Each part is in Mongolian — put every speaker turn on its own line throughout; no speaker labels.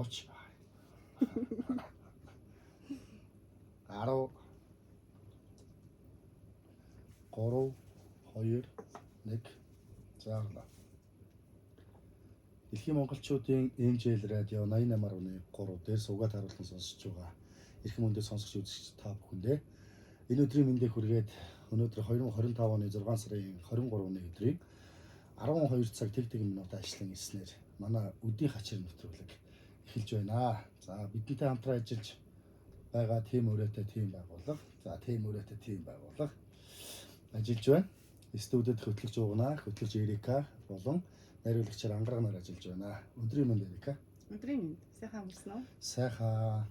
30, 10, 3, 2, 1. За, Дэлхийн монголчуудын MJL радио 88.3 дээр сувгаад харуулсан сонсож байгаа эрхэм хүндэт сонсогч үзэгч та бүхэндээ энэ өдрийн мэндийг хүргээд, өнөөдөр 2025 оны 6 сарын 23-ны өдрийн 12 цаг тэг тэг минут ажиллан ирснээр манай үдийн хачир нэвтрүүлэг эхэлж байна. За, бидэнтэй хамтран ажиллаж байгаа team өрөөтэй team байгууллага, за, team өрөөтэй team байгууллага ажиллаж байна. Студид хөтлөгч Угнаа, хөтлөгч Эрика болон найруулагчаар Ангараг нар ажиллаж байна. Өдрийн мэнд, Эрика.
Өдрийн мэнд. Сайхан өнгөрсөн үү?
Сайхан.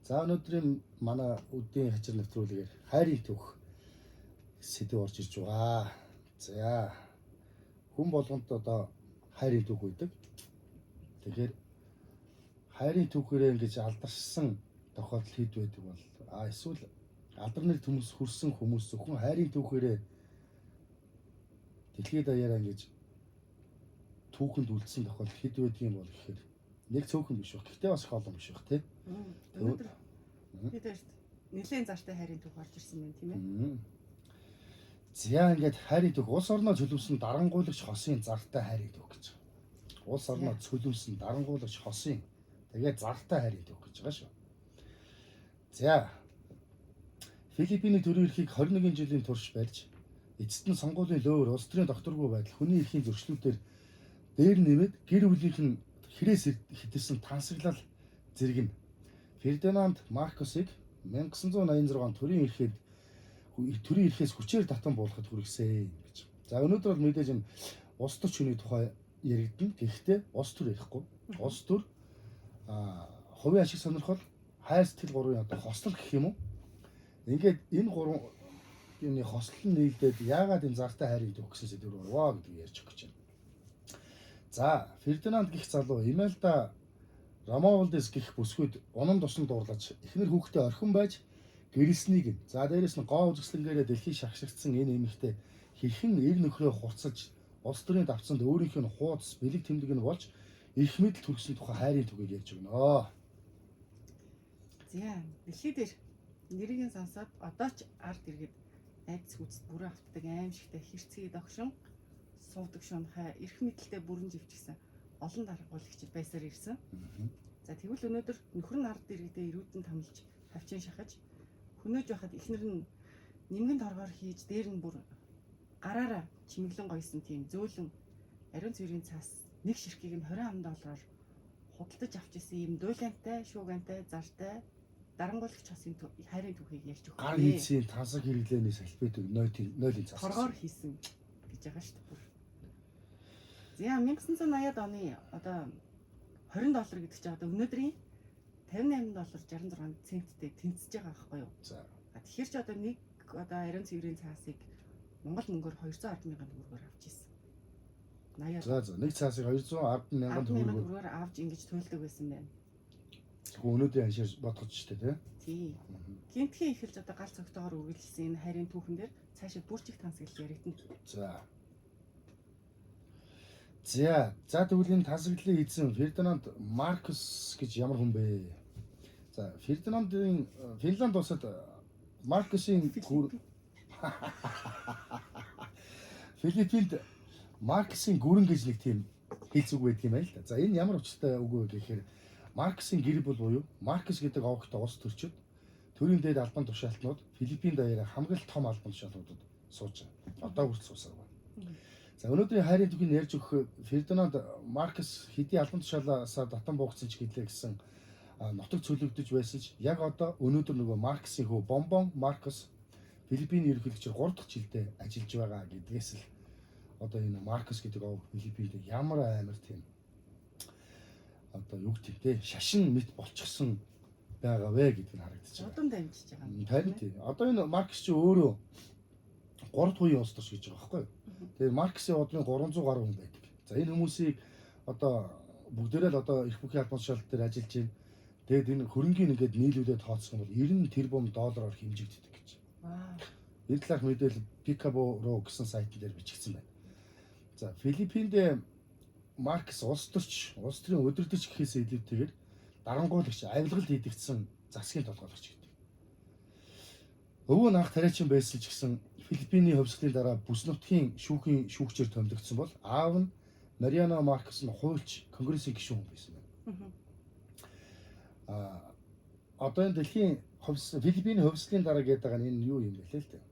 За, өнөөдрийн манай үдийн хачир нэвтрүүлгээр хайрын түүх сэдэв орж ирж байгаа. За, хүн болгонд одоо хайрын түүх байдаг. Тэгэхээр хайрын түүхээрээ ингэж алдаршсан тохиолдол хэд байдаг бол, а эсвэл алдар нэр түмс хүрсэн хүмүүс зөвхөн хайрын түүхээрээ дэлхийд даяараа ингэж түүхэнд үлдсэн тохиолдол хэд байдгийн бол гэхээр нэг цөөхөн биш байх. Гэхдээ бас их олон биш байх, тий.
Өнөөдөр бид хоёрт нэлээд зартай хайрын түүх орж ирсэн байна, тийм ээ.
За, ингээд хайрын түүх: улс орноо цөлмсөн дарангуйлагч хосын зартай хайрын түүх гэж. Улс орноо цөлмсөн дарангуйлагч хосын тэгээд зартай хайрын түүх гэж байгаа шүү. За, Филиппиний төрийн эрхийг 21 жилийн турш барьж, эцэст нь сонгуулийн лөөр, улс төрийн докторгүй байдал, хүний эрхийн зөрчлүүдээр дээр нэмээд гэр бүлийнх нь хэрээс хэтэрсэн тансаглал зэрэг нь Фердинанд Маркосыг 1986 он төрийн эрхээс хүчээр татан буулгахад хүргэсэн гэж. За, өнөөдөр бол мэдээж энэ улс төрч хүний тухай яригдана. Гэхдээ улс төр ярихгүй. Улс төр, хувийн ашиг сонирхол, хайр сэтгэл гурвын одоо хослол гэх юм уу? Ингээд энэ гурван юуны хослол нь нийлдээд яагаад энэ зартай хайрын түүх гэсэн сэдв рүү орвоо гэдгийг ярьж өгөх гэж байна. За, Фердинанд гэх залуу Эмелда Ромуалдес гэх бүсгүйд унан тусан дуурлаж, эхнэр хүүхдээ орхин байж гэрэлснийг нь. За, дээрэс нь гоо үзэсгэлэнгээрээ дэлхийг шагшигдсан энэ эмэгтэй хэрхэн эр нөхрөө хурцлаж, улс төрийн давцанд өөрийнх нь хуудас бэлэг тэмдэг нь болж эрх мэдэл төрсөн тухай хайрын түүхийг ярьж өгнө.
За, дэлхий дээр нэрийг нь сонсоод одоо ч ард иргэд айдас гүйцэд бүрэн автдаг аимшигтай хэрцгий догшин суудаг шун хай эрх мэдэлтэй бүрэн живчихсэн олон даргуулагчид байсаар ирсэн. За, тэгвэл өнөөдөр нөхөр нь ард иргэдээ эрүүдэн тамлаж, хавчин шахаж хөнөөж байхад эхнэр нь нимгэн торгоор хийж, дээр нь бүр гараараа чимэглэн гоёсон тийм зөөлөн ариун цэврийн цаас нэг ширхгийг нь 20 доллараар худалдаж авч ирсэн ийм дуйлантай, шүүгантай, зартай дарангуулагч хосын хайрын түүхийг ярьж өгөх.
Гар хийцийн тансаг хэрэглээний салфетыг нойлын цаас.
Торгоор хийсэн гэж байгаа шүү дээ бүр. За, 1980-ад оны одоо 20 доллар гэдэг чинь одоо өнөөдрийн 58 доллар 66 центтэй тэнцэж байгаа байхгүй юу?
За.
Тэгэхээр чи одоо нэг одоо ариун цэврийн цаасыг монгол мөнгөөр 210 мянган төгрөгөөр авч ирсэн. 80-ад.
За, нэг цаасыг 210 мянган
төгрөгөөр авч ингэж туйлдаг байсан байна.
Зөвхөн өнөөдрийн аншаар бодгож штэ, тий.
Тий. Гинтхэн эхэлж одоо гал цогтойгоор үргэлжилсэн энэ хайрын түүхэн дээр цаашаа бүрчих тансаглал яригдана.
За. За, за, тэгвэл энэ тансаглалын эзэн Фердинанд Маркос гэж ямар хүн бэ? За, Фердинандын Финланд улсад Маркосын Филиппинд Марксийн гүрэн гэж нэг тийм хэлц үг байдаг юм байна л да. За, энэ ямар учиртай үг вэ гэхээр Марксийн гэр бүл буюу Маркс гэдэг овогтой улс төрчид, төрийн дээд албан тушаалтнууд Филиппин даяараа хамгийн том албан тушаалтнуудад сууж байгаа. Одоо хүртэл суусаар байна. За, өнөөдрийн хайрын түүхийг ярьж өгөх Фердинанд Маркс хэдий албан тушаалаасаа татан буугдсан ч гэлээ гэсэн нутаг цөлөгдөж байсан ч яг одоо өнөөдөр нөгөө Марксийн хүү Бомбон Маркос Филиппиний ерөнхийлөгчөөр 3 дахь жилдээ ажиллаж байгаа гэдгээс л одоо энэ Маркос гэдэг овог Филиппинд ямар амар тийм одоо юу гэдэг те шашин мэт болчихсон байгаа вэ гэдэг нь харагдаж байгаа.
Удам дамжиж байгаа.
Харин тий. Одоо энэ Маркс чи өөрөө 3 дахь үеийн улс төрч гэж байгаа байхгүй юу? Тэгээд Марксийн удмын 300 гаруй хүн байдаг. За, энэ хүмүүсийг одоо бүгдээрээ л одоо эрх бүхий албан тушаал дээр ажиллаж байна. Тэгээд энэ хөрөнгийн ингээд нийлүүлээд тооцох юм бол 90 тэрбум доллараар хэмжигддэг гэж. Энэ талаарх мэдээлэл Picabo руу гэсэн сайтн дээр бичигдсэн байна. За, Филиппинд Маркс улс төрч, улс төрийн удирдагч гэхээс илүүтэйгээр Дарангуулагч, авилгалд хийдэгдсэн засгийн толгойлогч гэдэг. Өвөө нь анх тариачин байсан ч гэсэн Филиппиний хувьсгалын дараа бүс нутгийн шүүхийн шүүгчээр томилогдсон бол аав нь Мариано Маркос нь хуульч, конгрессийн гишүүн хүн байсан байна. Одоо энэ дэлхийн хувьс Филиппиний хувьсгалын дараа гэдэг байгаа нь энэ юу юм бэ лээ л дээ.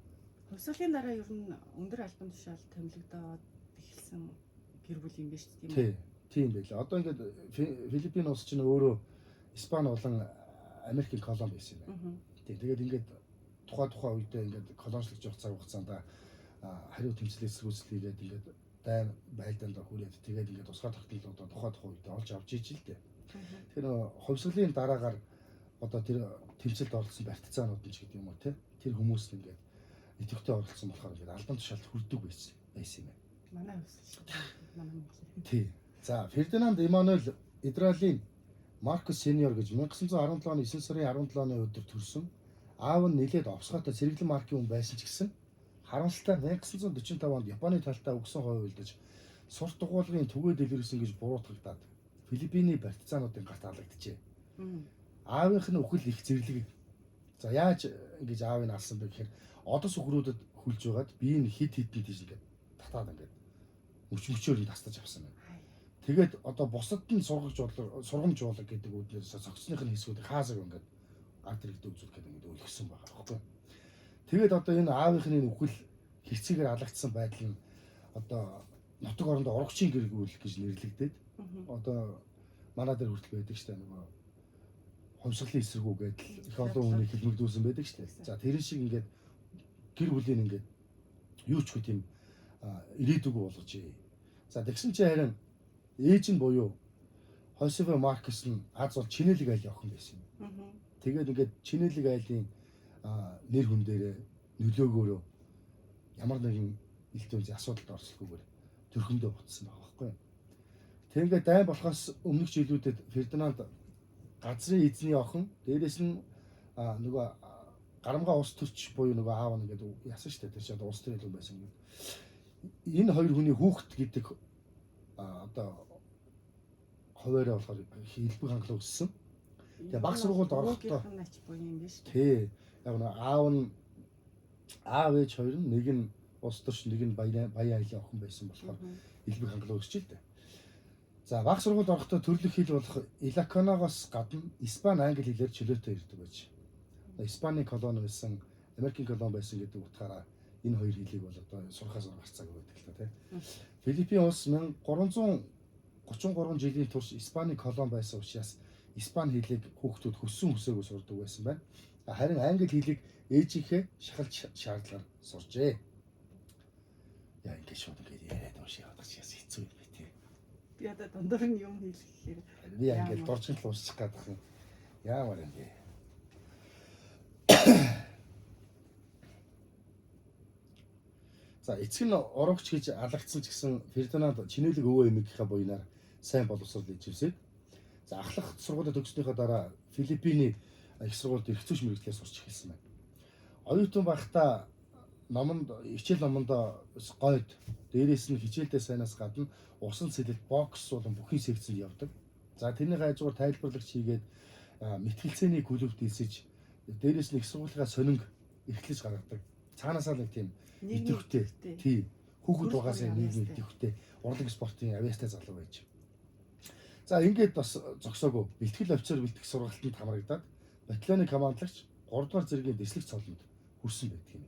Хувьсгалын дараа ер нь өндөр албан тушаал томилогдоод эхэлсэн гэр бүл юм биш тийм үү?
Тий. Тийм байлаа. Одоо ингээд Филиппин улс чинь өөрөө Испани болон Америкийн колони байсан юм байна. Тий. Тэгээд ингээд тухайн үедээ ингээд колоничлогч явах цаг хугацаанд хариу тэмцэл эсэргүүцэл хийгээд ингээд дайн байлдаанд хүрээд тэгээд ингээд тусгаар тогтнолуудаа тухайн үедээ олж авч иж л дээ. Тэгэхээр нөгөө хувьсгалын дараагаар одоо тэр тэмцэлд оролцсон барьцаанууд нь ч гэдэг юм уу те тэр хүмүүс нь ингээд идэвхтэй оролцсон болохоор ингээд албан тушаалд хүрдэг байсан юм байна.
Манай хувьсгал шүү дээ. Манай Монгол.
Тий. За Фердинанд Эммануэль Идралин Маркос сениор гэж 1917 оны 9 сарын 17-ны өдөр төрсөн. Аав нь нэлээд овсгоотой сэргэлэн маркийн хүн байсан ч гэсэн харамсалтай 1945 онд Японы талдаа өгсөн хувь үлдэж сурт дугуулгын түгээ дэлгэрсэн гэж буруутгагдаад Филиппиний барьцаануудын гарт алагдчихэ. Аавынх нь үхэл их зэрлэг. За яаж ингэж аавыг алсан бэ гэхээр одос үхрүүдэд хүлж байгаад бие нь хид хидэн тийш ингээд татаад ингээд мөч мөчөөр нь тастаж авсан байна. Тэгээд одоо бусад нь сургамж уулга гэдэг үүднээс цогцсных нь хэсгүүдийг хаасаг ингээд гар дэрэгдээ үзүүлэх гэдэг ингээд өлгсөн байгаа байхгүй. Тэгээд одоо энэ аавынх нь энэ үхэл хэрцээгээр алагдсан байдал нь одоо нутаг орондоо урагчийн гэр бүл гэж нэрлэгдээд одоо манай дээр хүртэл байдаг штэ нөгөө хувьсгалын эсэргүү гэдэл их олон хүний хэлмэгдүүлсэн байдаг штэ. За тэрэн шиг ингээд гэр бүлийн ингээд юу ч үгүй тийм ирээдүгөө болгожээ. За тэгсэн чинь харин ээж нь буюу Хосефе Маркес нь аз бол Чинэлэг айлын охин байсан юм. Тэгээд ингээд Чинэлэг айлын нэр хүн дээрээ нөлөөгөөрөө ямар нэгэн илт үнзийн асуудалд орсолгүйгээр төрхөндөө буцсан байгаа байхгүй юу. Тэг ингээд дайн болохоос өмнөх жилүүдэд Фердинанд газрын эзний охин дээрээс нь нөгөө гарамгаа улс төрч буюу нөгөө аав нь ингээд яасан шүү дээ. Тэр чинь одоо улс төрийн хүн байсан гэдэг. Энэ хоёр хүний хүүхэд гэдэг одоо хуваараа болохоор хэлбэг хангалуун өссөн. Тэгээ баг сургуульд орохдоо
ач буян юм биш.
Тий. Яг нэг аав нь аав ээж хоёр нь нэг нь улс төрч нэг нь баян айлын охин байсан болохоор элбэг хангалуун өсч л дээ. За баг сургуульд орохдоо төрлөх хэл болох Илаконогоос гадна Испани, англи хэлээр чөлөөтэй ирдэг байж. Испани колони байсан, Америкийн колони байсан гэдэг утгаараа энэ хоёр хэлийг бол одоо сурахаас гарцаагүй байдаг л та тий. Филиппин улс 1333 жилийн турш Испани колони байсан учраас Испани хэлийг хүүхдүүд хүссэн хүсээгүй сурдаг байсан байна. Харин англи хэлийг ээжийнхээ шахалт шаардлагаар суржээ. Яа ингээд шууд ингээд яриад уншиж явах чи яс хэцүү юм бэ тий.
Би одоо дундуур нь юм хэлэх гэхээр
би ингээд дурчин тал унших гэдэг юм. Яамар юм бэ? За эцэг нь урагч гэж алагдсан ч гэсэн Фердинанд Чинэлэг өвөө эмээгийнхаа буйнаар сайн боловсрол эзэмсээд за ахлах сургуулиуд төгссөнийхөө дараа Филиппиний их сургуульд эрх зүйч мэргэжлээр сурч эхэлсэн байна. Оюутан байхдаа номонд хичээл номонд гойд дээрээс нь хичээлдээ сайнаас гадна усан сэлэлт бокс болон бүхий секцэнд явдаг. За тэрний хажуугаар тайлбарлагч хийгээд мэтгэлцээний клубт элсэж дээрээс нь их сургуулийнхаа сонинг эрхлэж гаргадаг. Цаанаасаа нэг тийм идэвхтэй. Тий. Хүүхэд байгаасаа нийгмийн идэвхтэй урлаг спортын авьяастай залуу байж. За ингээд бас зогсоогүй. Бэлтгэл офицер бэлтгэх сургалтанд хамрагдаад батальоны командлагч 3 дугаар зэргийн дэслэг цолонд хүрсэн байдаг юм.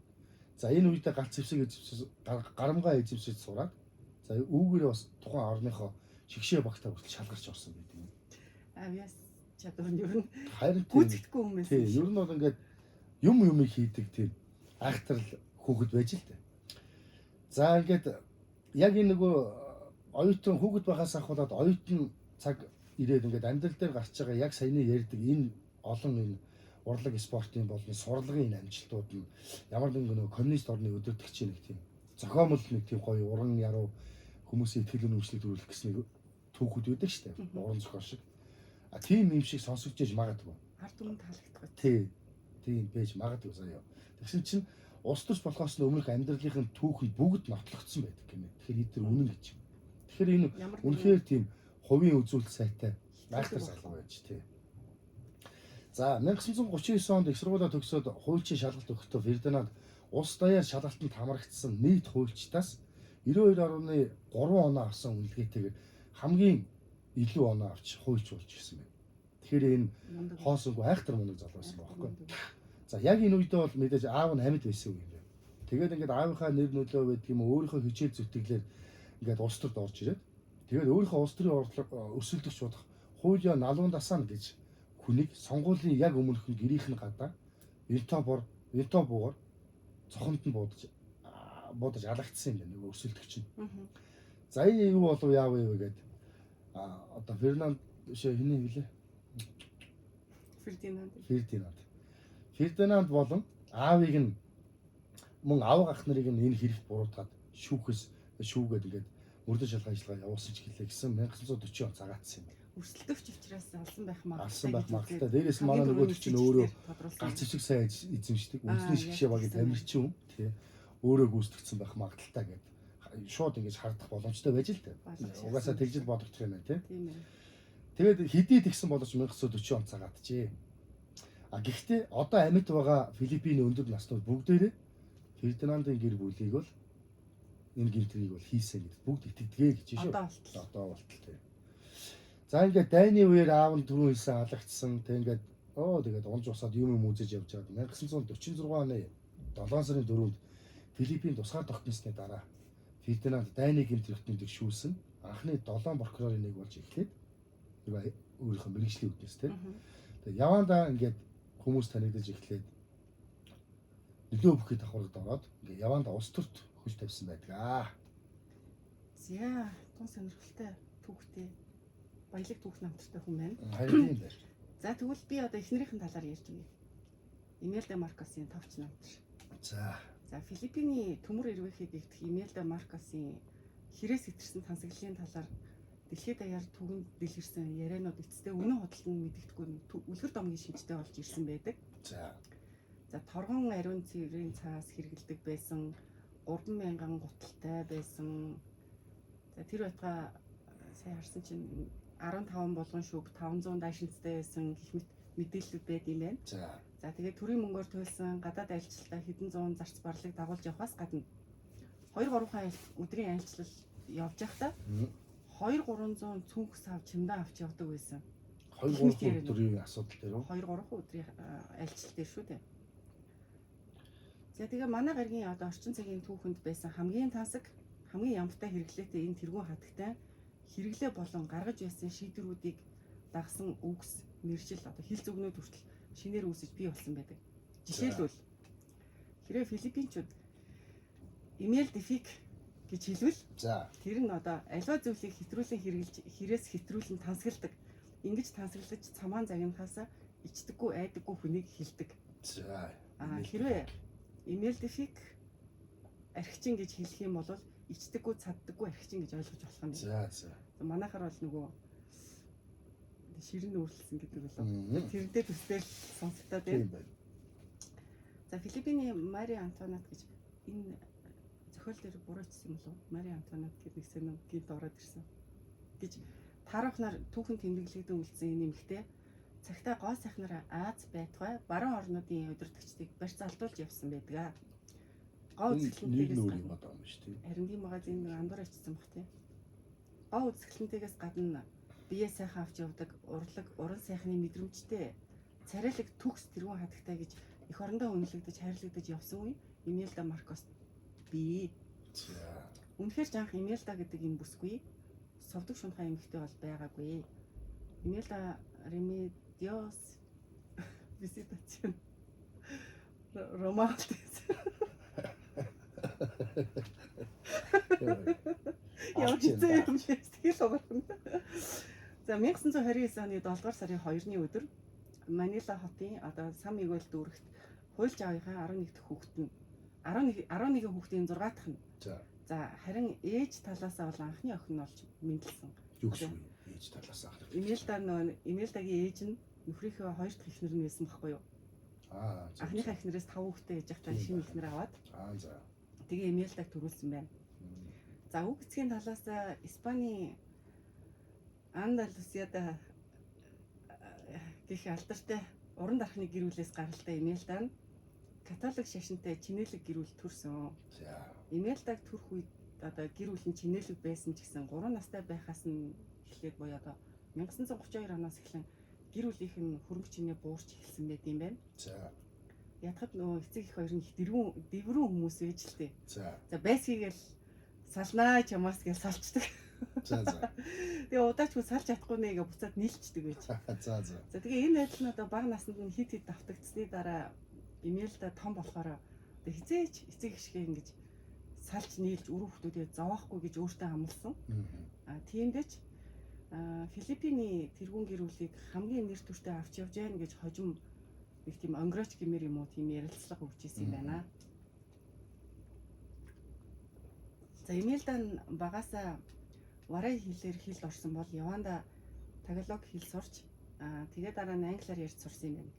За энэ үедээ галц зэвсэг эзэмшиж гарамгаа эзэмшиж сураад за үүгээрээ бас тухайн орныхоо шигшээ багтаа хүртэл шалгарч орсон байдаг юм.
Авьяас чадвар нь ер нь
харин
гүйцэтгэхгүй юм байсан.
Тий, ер нь бол ингээд юм юмыг хийдэг тийм айхтар хүүхэд байж л дээ. За ингээд яг энэ нөгөө оюутан хүүхэд байхаас ахуулаад оюутан цаг ирээд ингээд амьдрал дээр гарч байгаа яг саяны ярьдаг энэ олон энэ урлаг спортын болон сурлагын энэ амжилтууд нь ямар нэгэн нөгөө коммунист орны өдөртөгчийн нэг тийм зохиомл нэг тийм гоё уран яруу хүмүүсийн итгэл үнэмшлийг төрүүлэх гэсэн нэг түүхүүд байдаг шүү дээ. Уран зохиол шиг. А тийм юм шиг сонсогдож магадгүй.
Ард түмэнд таалагдах.
Тий. Тийм байж магадгүй заяа. Тэгсэн чинь улс төрч болохоос өмнөх амьдралын түүх нь бүгд нотлогдсон байдаг гинэ. Тэгэхээр эд тэр үнэн гэж. Тэгэхээр энэ үнэхээр тийм хувийн үзүүлэлт сайтай айхтар залуу байж тий. За 1939 онд их сургуулаа төгсөөд хуульчийн шалгалт өгөхдөө Фердинанд улс даяар шалгалтанд хамрагдсан нийт хуульчдаас 92.3 оноо авсан үнэлгээтэйгээр хамгийн илүү оноо авч хуульч болж ирсэн байна. Тэгэхээр энэ хоосонгүй айхтар мундаг залуу байсан байхгүй. За яг энэ үедээ бол мэдээж аав нь амьд байсан үе юм байна. Тэгээд ингээд аавынхаа нэр нөлөө байдаг юм өөрийнхөө хичээл зүтгэлээр ингээд улс төрд орж ирээд тэгээд өөрийнхөө улс төрийн орлого өрсөлдөгч болох хуулиа налуун дасаана гэж хүнийг сонгуулийн яг өмнөхөн гэрийнх нь гадаа винто буугаар цохонд нь буудаж алагдсан юм байна нөгөө өрсөлдөгч нь. За энэ юу болов яав вэ гээд одоо Фернанд хинээ билээ?
Фердинанд.
Фердинанд. Фердинанд болон аавыг нь мөн авга ах нарыг нь энэ хэрэгт буруутгаад шүүгээд ингээд мөрдөн шалгаа ажиллагаа явуулсан ч гэлээ гэсэн 1940 он цагаатсан юм.
Өрсөлдөгч учраас алсан байх магадлалтай.
Алсан байх магадлалтай. Дээрээс нь манай нөгөөдөг чинь өөрөө гац зэвсэг сайн эзэмшдэг. Үндэсний шгшээ багийн тамирчин хүн тий. Өөрөө гүйцэтгэсэн байх магадлалтай гэдэг шууд ингэж хардах боломжтой байж л дээ. Угаасаа тэгжил бодогдох юм байна тий.
Тийм ээ.
Тэгээд хэдий тэгсэн боловч 1940 он цагаатжээ. А гэхдээ одоо амьд байгаа Филиппиний өндөр наснууд бүгдээрээ Фердинандын гэр бүлийг бол энэ гэмтрийг бол хийсэн гэдэгт бүгд итгэдэг гэж шүү. Одоо болтол тий. За ингээд дайны үеэр аав нь түрүүн хэлсэн алагдсан. Тэг ингээд тэгээд унж усаад юм юм үзэж явж байгаад 1946 оны 7 сарын 4-нд Филиппин тусгаар тогтносны дараа Фердинанд дайны гэмт хэрэгтнүүдийг шүүсэн анхны 7 прокурорын нэг болж эхлээд өөрийнхөө мэргэжлийн үүднээс тий. Тэгээд явандаа ингээд хүмүүс танигдаж эхлээд нөлөө бүхий давхаргад ороод ингээд явандаа улс төрт хөл тавьсан байдаг аа.
За тун сонирхолтой түүхтэй баялаг түүх намтартай хүн байна.
Харин тийм байна.
За тэгвэл би одоо эхнэрийнхэн талаар ярьж өгье. Имелда Маркосын товч намтар.
За.
За Филиппиний төмөр эрвээхийг гэгдэх Имелда Маркосын хэрээс хэтэрсэн тансаглалын талаар дэлхийд даяар түгэнд дэлгэрсэн ярианууд эцэстээ үнэн худалд нь мэдэгдэхгүй үлгэр домгийн шинжтэй болж ирсэн байдаг.
За.
За торгон ариун цэврийн цаас хэрэгэлдэг байсан 3000 гуталтай байсан. За тэр байтугай сая харсан чинь 15 булган шүүг 500 дайшинцтай байсан гэх мэт мэдээллүүд байд юм байна.
За.
За тэгээд төрийн мөнгөөр туйлсан гадаад айлчлалтаа хэдэн зуун зарц барлыг дагуулж явахаас гадна 2-3 өдрийн айлчлал явж байхдаа 2-300 цүнх сав чимдаа авч явдаг байсан.
2-3 өдрийн асуудал дээр үү?
2-3 өдрийн айлчлал дээр шүү дээ. За тэгээ манай гаригийн одоо орчин цагийн түүхэнд байсан хамгийн тансаг, хамгийн ямартай хэрэглээтэй энэ тэргүүн хатагтай хэрэглээ болон гаргаж байсан шийдвэрүүдийг дагсан үгс, нэршил одоо хил зүгнүүд хүртэл шинээр үүсэж бий болсон байдаг. Жишээлбэл хэрвээ филиппинчууд Имел дефик гэж хэлбэл
за
тэр нь одоо аливаа зүйлийг хэтрүүлэн хэрэглэж хэрээс хэтрүүлэн тансагладаг. Ингэж тансаглаж цамаан загнахаасаа ичдэггүй, айдаггүй хүнийг хэлдэг.
За.
А хэрвээ Имел дефик архичин гэж хэлэх юм бол ичдэггүй, цаддаггүй архичин гэж ойлгож болох юм.
За за.
Манайхаар бол нөгөө ширэн үүрлсэн гэдэг болов. Тэрнтэй төстэй л сонсогдоод байна. За Филиппиний Мари Антуанет гэж энэ зохиол дээр буруу бичсэн юм болов уу? Мари Антуанет гэдэг нэг сонин гинт ороод ирсэн гэж таарахнаар түүхэн тэмдэглэгдэн үлдсэн энэ эмэгтэй цагтаа гоо сайхнараа Аз байтугай баруун орнуудын удирдагчдыг барьц алдуулж явсан байдаг. Гоо үзэсгэлэнтэйгээс
юм одоо юм шүү дээ.
Харин тийм байгаа зэн нэг андуур очсон бах тий. Гоо үзэсгэлэнтэйгээс гадна бие сайхан авч явдаг урлаг, уран сайхны мэдрэмжтэй царайлаг төгс тэргүүн хатагтай гэж эх орондоо үнэлэгдэж хайрлагдаж явсан үе Имелда Маркос бий.
За.
Үнэхээр ч анх Имелда гэдэг юм бүсгүй совдог шунхаа эмэгтэй бол байгаагүй. Имелда Ремедиос Виситацион Ромалтес. Ямар хэцүү юм бэ? Сэтгэл угарна. За 1929 оны 7 дугаар сарын 2-ны өдөр Манила хотын одоо Сан Мигуэл дүүрэгт хуульч аавынхаа 11 дахь хүүхэд нь 11 хүүхдийн 6 дахь нь. За харин ээж талаасаа бол анхны охин нь болж мэндэлсэн.
Юу гэсэн үг юм? Ээж талаас анхны.
Имелда нөгөө Имелдагийн ээж нь нөхрийнхөө 2 дахь эхнэр нь байсан байхгүй юу?
Аа.
Анхныхаа эхнэрээс 5 хүүхэдтэй ээж байхдаа шинэ эхнэр аваад.
Аа за.
Тэгээ Имелдаг төрүүлсэн байна. За үг эцгийн талаас Испани Андалусиада гэх алдартай Уран дархны гэр бүлээс гаралтай Эмельда нь католик шашинтай чинээлэг гэр бүл төрсөн. Эмельдаг төрөх үед одоо гэр бүл нь чинээлэг байсан ч гэсэн 3 настай байхаас нь эхлээд буюу одоо 1932 оноос эхлэн гэр бүлийнх нь хөрөнгө чинээ буурч эхэлсэн байт юм байна. Ядахад нөгөө эцэг их хоёр нь их дэврүүн хүмүүс байж л тээ. За байсгийгээл салнаа чамаас гэж салчдаг. Тэгээ удаачгүй салж чадахгүй нэ гэж буцаад нийлчдэг байж. За тэгээ энэ байдал нь одоо бага наснд нь хит хит давтагдсны дараа Эмельда том болохоор одоо хизээч эцэг ихшгээ ингэж салж нийлж үр хүүхдүүдээ зовоохгүй гэж өөртөө амласан. Тиймдээ ч Филиппиний тэргүүн гэр бүлийг хамгийн нэр төртэй авч явж гэн гэж хожим нэг тийм онгорооч гэмээр юм уу тийм ярилцлага өгч ирсэн юм байна. За Эмельда нь багасаа варай хэлээр хэлд орсон бол яванда тагалог хэл сурч тэгээ дараа нь англиар ярьж сурсан юм байна.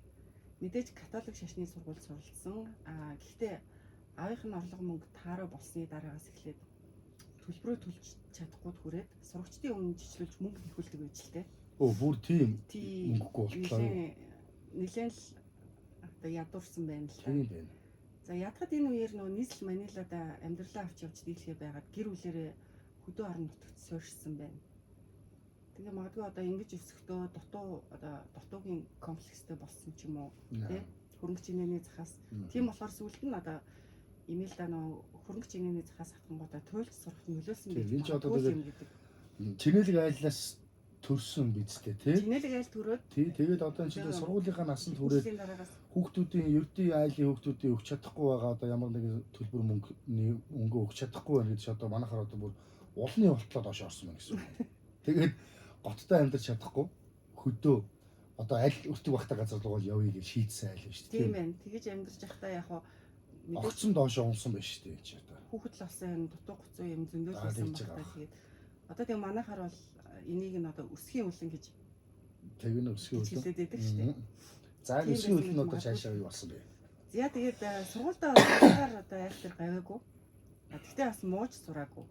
Мэдээж католик шашны сургуульд суралцсан. Гэхдээ аавынх нь орлого мөнгө тааруу болсны дараагаас эхлээд төлбөрөө төлж чадахгүй хүрээд сурагчдын өмнө жичлүүлж мөнгө нэхүүлдэг байж л тээ.
Өө бүр тийм мөнгөгүй болтлоо.
Нилээн л одоо ядуурсан байна л та.
Тийм байна.
За ядахад энэ үеэр нөгөө нийслэл Манилад амьдралаа авч явж дийлхээ байгаад гэр бүлэрээ хөдөө орон нутагт суурьшсан байна. Тэгээ магадгүй одоо ингэж өсөхдөө дутуу одоо дутуугийн комплекстэй болсон ч юм уу тий хөрөнгө чинээний захаас. Тийм болохоор сүүлд нь одоо Эмельда нөгөө хөрөнгө чинээний захаас хатгангуудаа туйлд сурахт нөлөөлсөн
байж
магадгүй
энэ ч одоо
юм гэдэг.
Чинээлэг айлаас төрсөн биз дээ тий.
Чинээлэг айл төрөөд.
Тий тэгээд одоо энэ чинь сургуулийнхаа насанд хүрээд хүүхдүүдийн ердийн айлын хүүхдүүдийн өгч чадахгүй байгаа одоо ямар нэгэн төлбөр мөнгөний өнгө өгч чадахгүй байна гэж одоо манайхаар одоо бүр улны болтлоо доош орсон байна гэсэн үг. Тэгээд готтой амьдарч чадахгүй хөдөө одоо аль өртөг багтаа газар руу явъя гэж шийдсэн айл байна шүү дээ.
Тийм байна. Тэгэж амьдарч байхдаа яг хуу
мэдээж огцон доош унсан байна шүү дээ чи одоо.
Хүүхэд л болсон юм дутуу гуцуу юм зөндөл байсан байна. Тэгээд одоо тэг манайхаар бол энийг нь одоо өсгийн үлэн гэж
тэг нь өсгийн үлэн
хэлээд байдаг шүү дээ.
За энэ өсгийн үлэн одоо цаашаа юу болсон бэ?
За тэгээд сургуультай сургаар одоо айхтар гаваагүй. Тэгтээ бас мууч сураагүй.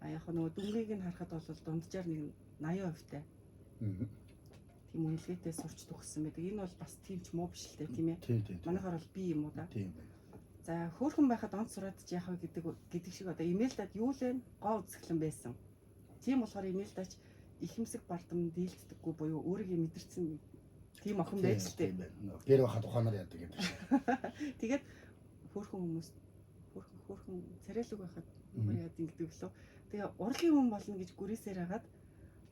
Яг нөгөө дүнгийг нь харахад бол дунджаар нэг 80% тай. Тийм үнэлгээтэй сурч төгссөн байдаг. Энэ бол бас тийм ч муу биш л дээ, тийм ээ. Манайхаар бол би юм уу да.
Тийм байна.
За хөөхөн байхад онц сураад ч яах вэ гэдэг шиг одоо Эмельдад юу л вэ? Гоо үзэсгэлэн байсан. Тийм болохоор Эмельдач ихэмсэг бардам дийлддэггүй буюу өөрийгөө мэдэрсэн тийм охин байж л дээ.
Гэр байхад ухаанаар яадаг гэдэг шиг.
Тэгээд хөөхөн хүмүүс хөөхөн царайлаг байхад юугаар яадаг гэдэг лөө. Тэгээ урлагийн хүн болно гэж гүрээсээр хагаад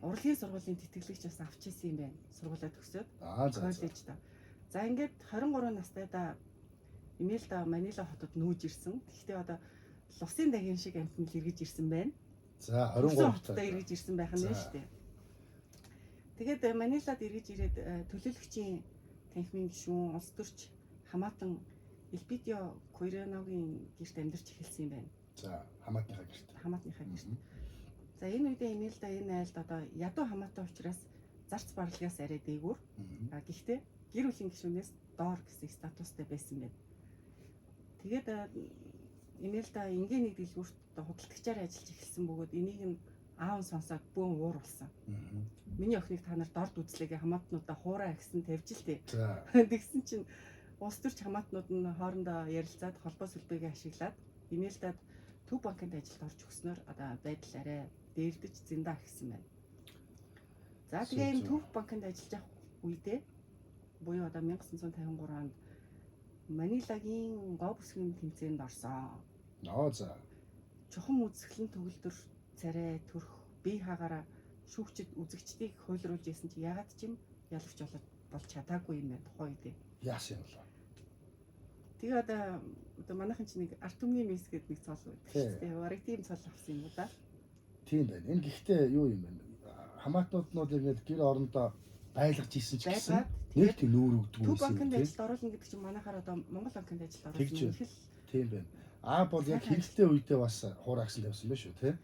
урлагийн сургуулийн тэтгэлэгч бас авч ирсэн юм байна. Сургуулаа төгсөөд коллежд. За ингээд 23 настайдаа Эмельда Манила хотод нүүж ирсэн. Тэгэхдээ одоо лусын дагин шиг амтан л эргэж ирсэн байна.
За 23
хотод эргэж ирсэн байх нь шүү дээ. Тэгээд Манилад эргэж ирээд төлөөлөгчийн танхимын гишүүн, улс төрч хамаатан Элпидио Куиреногийн гэрт амьдарч эхэлсэн юм байна.
За хамаатныхаа гэрт.
Хамаатныхаа гэрт. За энэ үедээ Эмельда энэ айлд одоо ядуу хамаатан учраас зарц барлагаас арай дээгүүр. Гэхдээ гэр бүлийн гишүүнээс доор гэсэн статустай байсан байна. Тэгээд Эмельда энгийн нэг дэлгүүрт одоо худалдагчаар ажиллаж эхэлсэн бөгөөд энийг нь аав нь сонсоод бөөн уур болсон. Миний охиныг та нар дорд үзлээгээ хамаатнуудаа хуурай гэсэн тавьж л тээ. Тэгсэн чинь улс төрч хамаатнууд нь хоорондоо ярилцаад холбоо сүлбээгээ ашиглаад Эмельдад Төв банкнд ажилд орж өгснөөр одоо байдал арай дээрдэж зэндаа гэсэн байна. За тэгээ энэ Төв банкнд ажиллаж явах үедээ буюу одоо 1953 онд Манилагийн гоо бүсгийн тэмцээнд орсон.
За.
Чухам үзэсгэлэн төгөлдөр царай төрх бие хаагаараа шүүгчд үзэгчдийг хуйлруулж исэн чи ягаад ч юм ялагч болж чадаагүй юм байна тухайн үедээ.
Яасан юм бэ?
Тэгээ одоо манайхан чи нэг арт түмний мис гэдэг нэг цол байдаг шүү дээ. Бараг тийм цол авсан юм уу да?
Тийм байна. Энэ гэхдээ юу юм бэ? Хамаатнууд нь бол ингээд гэр орондоо байлгаж исэн ч гэсэн нэг тийм нүүр өгдөг
юм. Төв банкнд ажилд оруулна гэдэг чинь манайхаар одоо Монгол банкнд ажилд оруулна их л
тийм байна. Аа бол яг хэрэгтэй үедээ бас хуураагсан тавьсан байх шүү тий.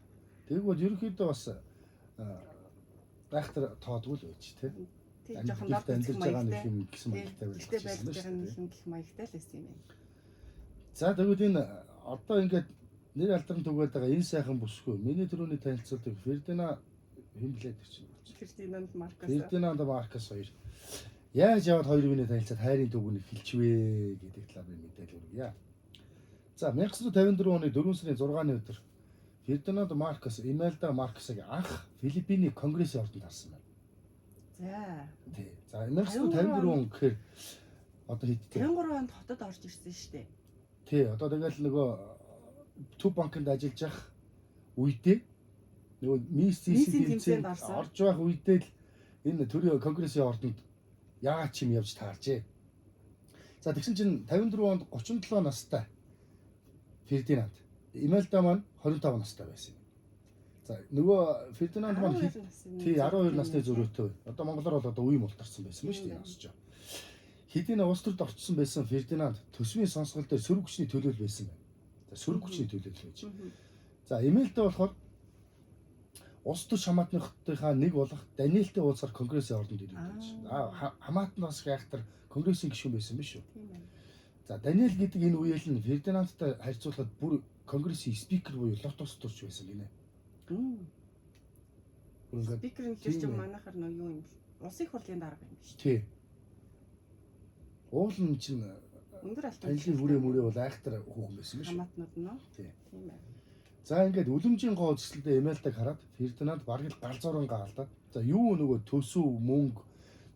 Тэгвэл ерөнхийдөө бас гайхтар тоодгүй л байж тий.
Тийм жоохон дор
амьдарч байгаа нэг юм гэсэн маягтай
байж байгаа нэг юм гэх маягтай л байсан юм байна.
За тэгвэл энэ одоо ингээд нэр алдран түгээд байгаа энэ сайхан бүсгүй. Миний түрүүний танилцуулдаг Фердинанд хэн блээ тэр чинь.
Фердинанд Маркос.
Фердинанд Маркос хоёр. Яаж яваад хоёр биенээ танилцаад хайрын түүхийг хэлчихвэ гэдэг талаар би мэдээлэл өгье. За, 1954 оны 4 сарын 6-ны өдөр Фердинанд Маркос Имелда Маркосыг анх Филиппиний Конгрессийн ордонд харсан байна.
За.
Тий. За, 1954 он гэхээр одоо хэд вэ?
53 онд хотод орж ирсэн шүү дээ.
Тий, одоо тэгэл нөгөө Төв банкнд ажиллаж явах үедээ нөгөө Миссийн
Миссийн
тэмцээнд
тэмцээнд орсон.
орж явах үедээ л энэ төрийн Конгрессийн ордонд яагаад ч юм явж тааржээ. За, тэгсэн чинь 54 онд 37 настай Фердинанд, Имелда маань 25 настай байсан юм. За, нөгөө Фердинанд маань
12 насны.
Тий, 12 насны зөрүүтэй. Одоо монголоор бол одоо үе мултарсан байсан ба шүү дээ, ясч. Хэдийн улс төрд орчсон байсан Фердинанд төсвийн сонсгол дээр сөрөг хүчний төлөөлөл байсан байна. За, сөрөг хүчний төлөөлөл гэж. За, Эмэлдэ болохоор улс төр шамаатныхаа нэг болох Даниэлтэй уулзахаар Конгрессийн ордонд ирээд байж. Аа, хамаатан бас гайхтар Конгрессийн гишүүн байсан биш үү?
Тийм ээ.
За, Даниэл гэдэг энэ үеэл нь Фердинандтай харьцуулахад бүр Конгрессийн спикер буюу лот улс төрч байсан гинэ. Бүр ингээд
Спикер нь тэр
Тийм
чинь
ээ.
манайхаар нөө юу юм бэ? Улсын их хурлын дарга юм биш.
Тий. Уул нь чинь
Өндөр алтан.
танилын бүрээ мөрөө бол айхтар хүүхэн байсан биш үү?
Хамаатнууд нь.
Тий.
Тийм ээ.
За, ингээд үлэмжийн гоо үзэсгэлэнтэй Эмэлдаг хараад Фердинанд бараг л гал зурангаа алдаад. За, юу нөгөө төсөв мөнгө,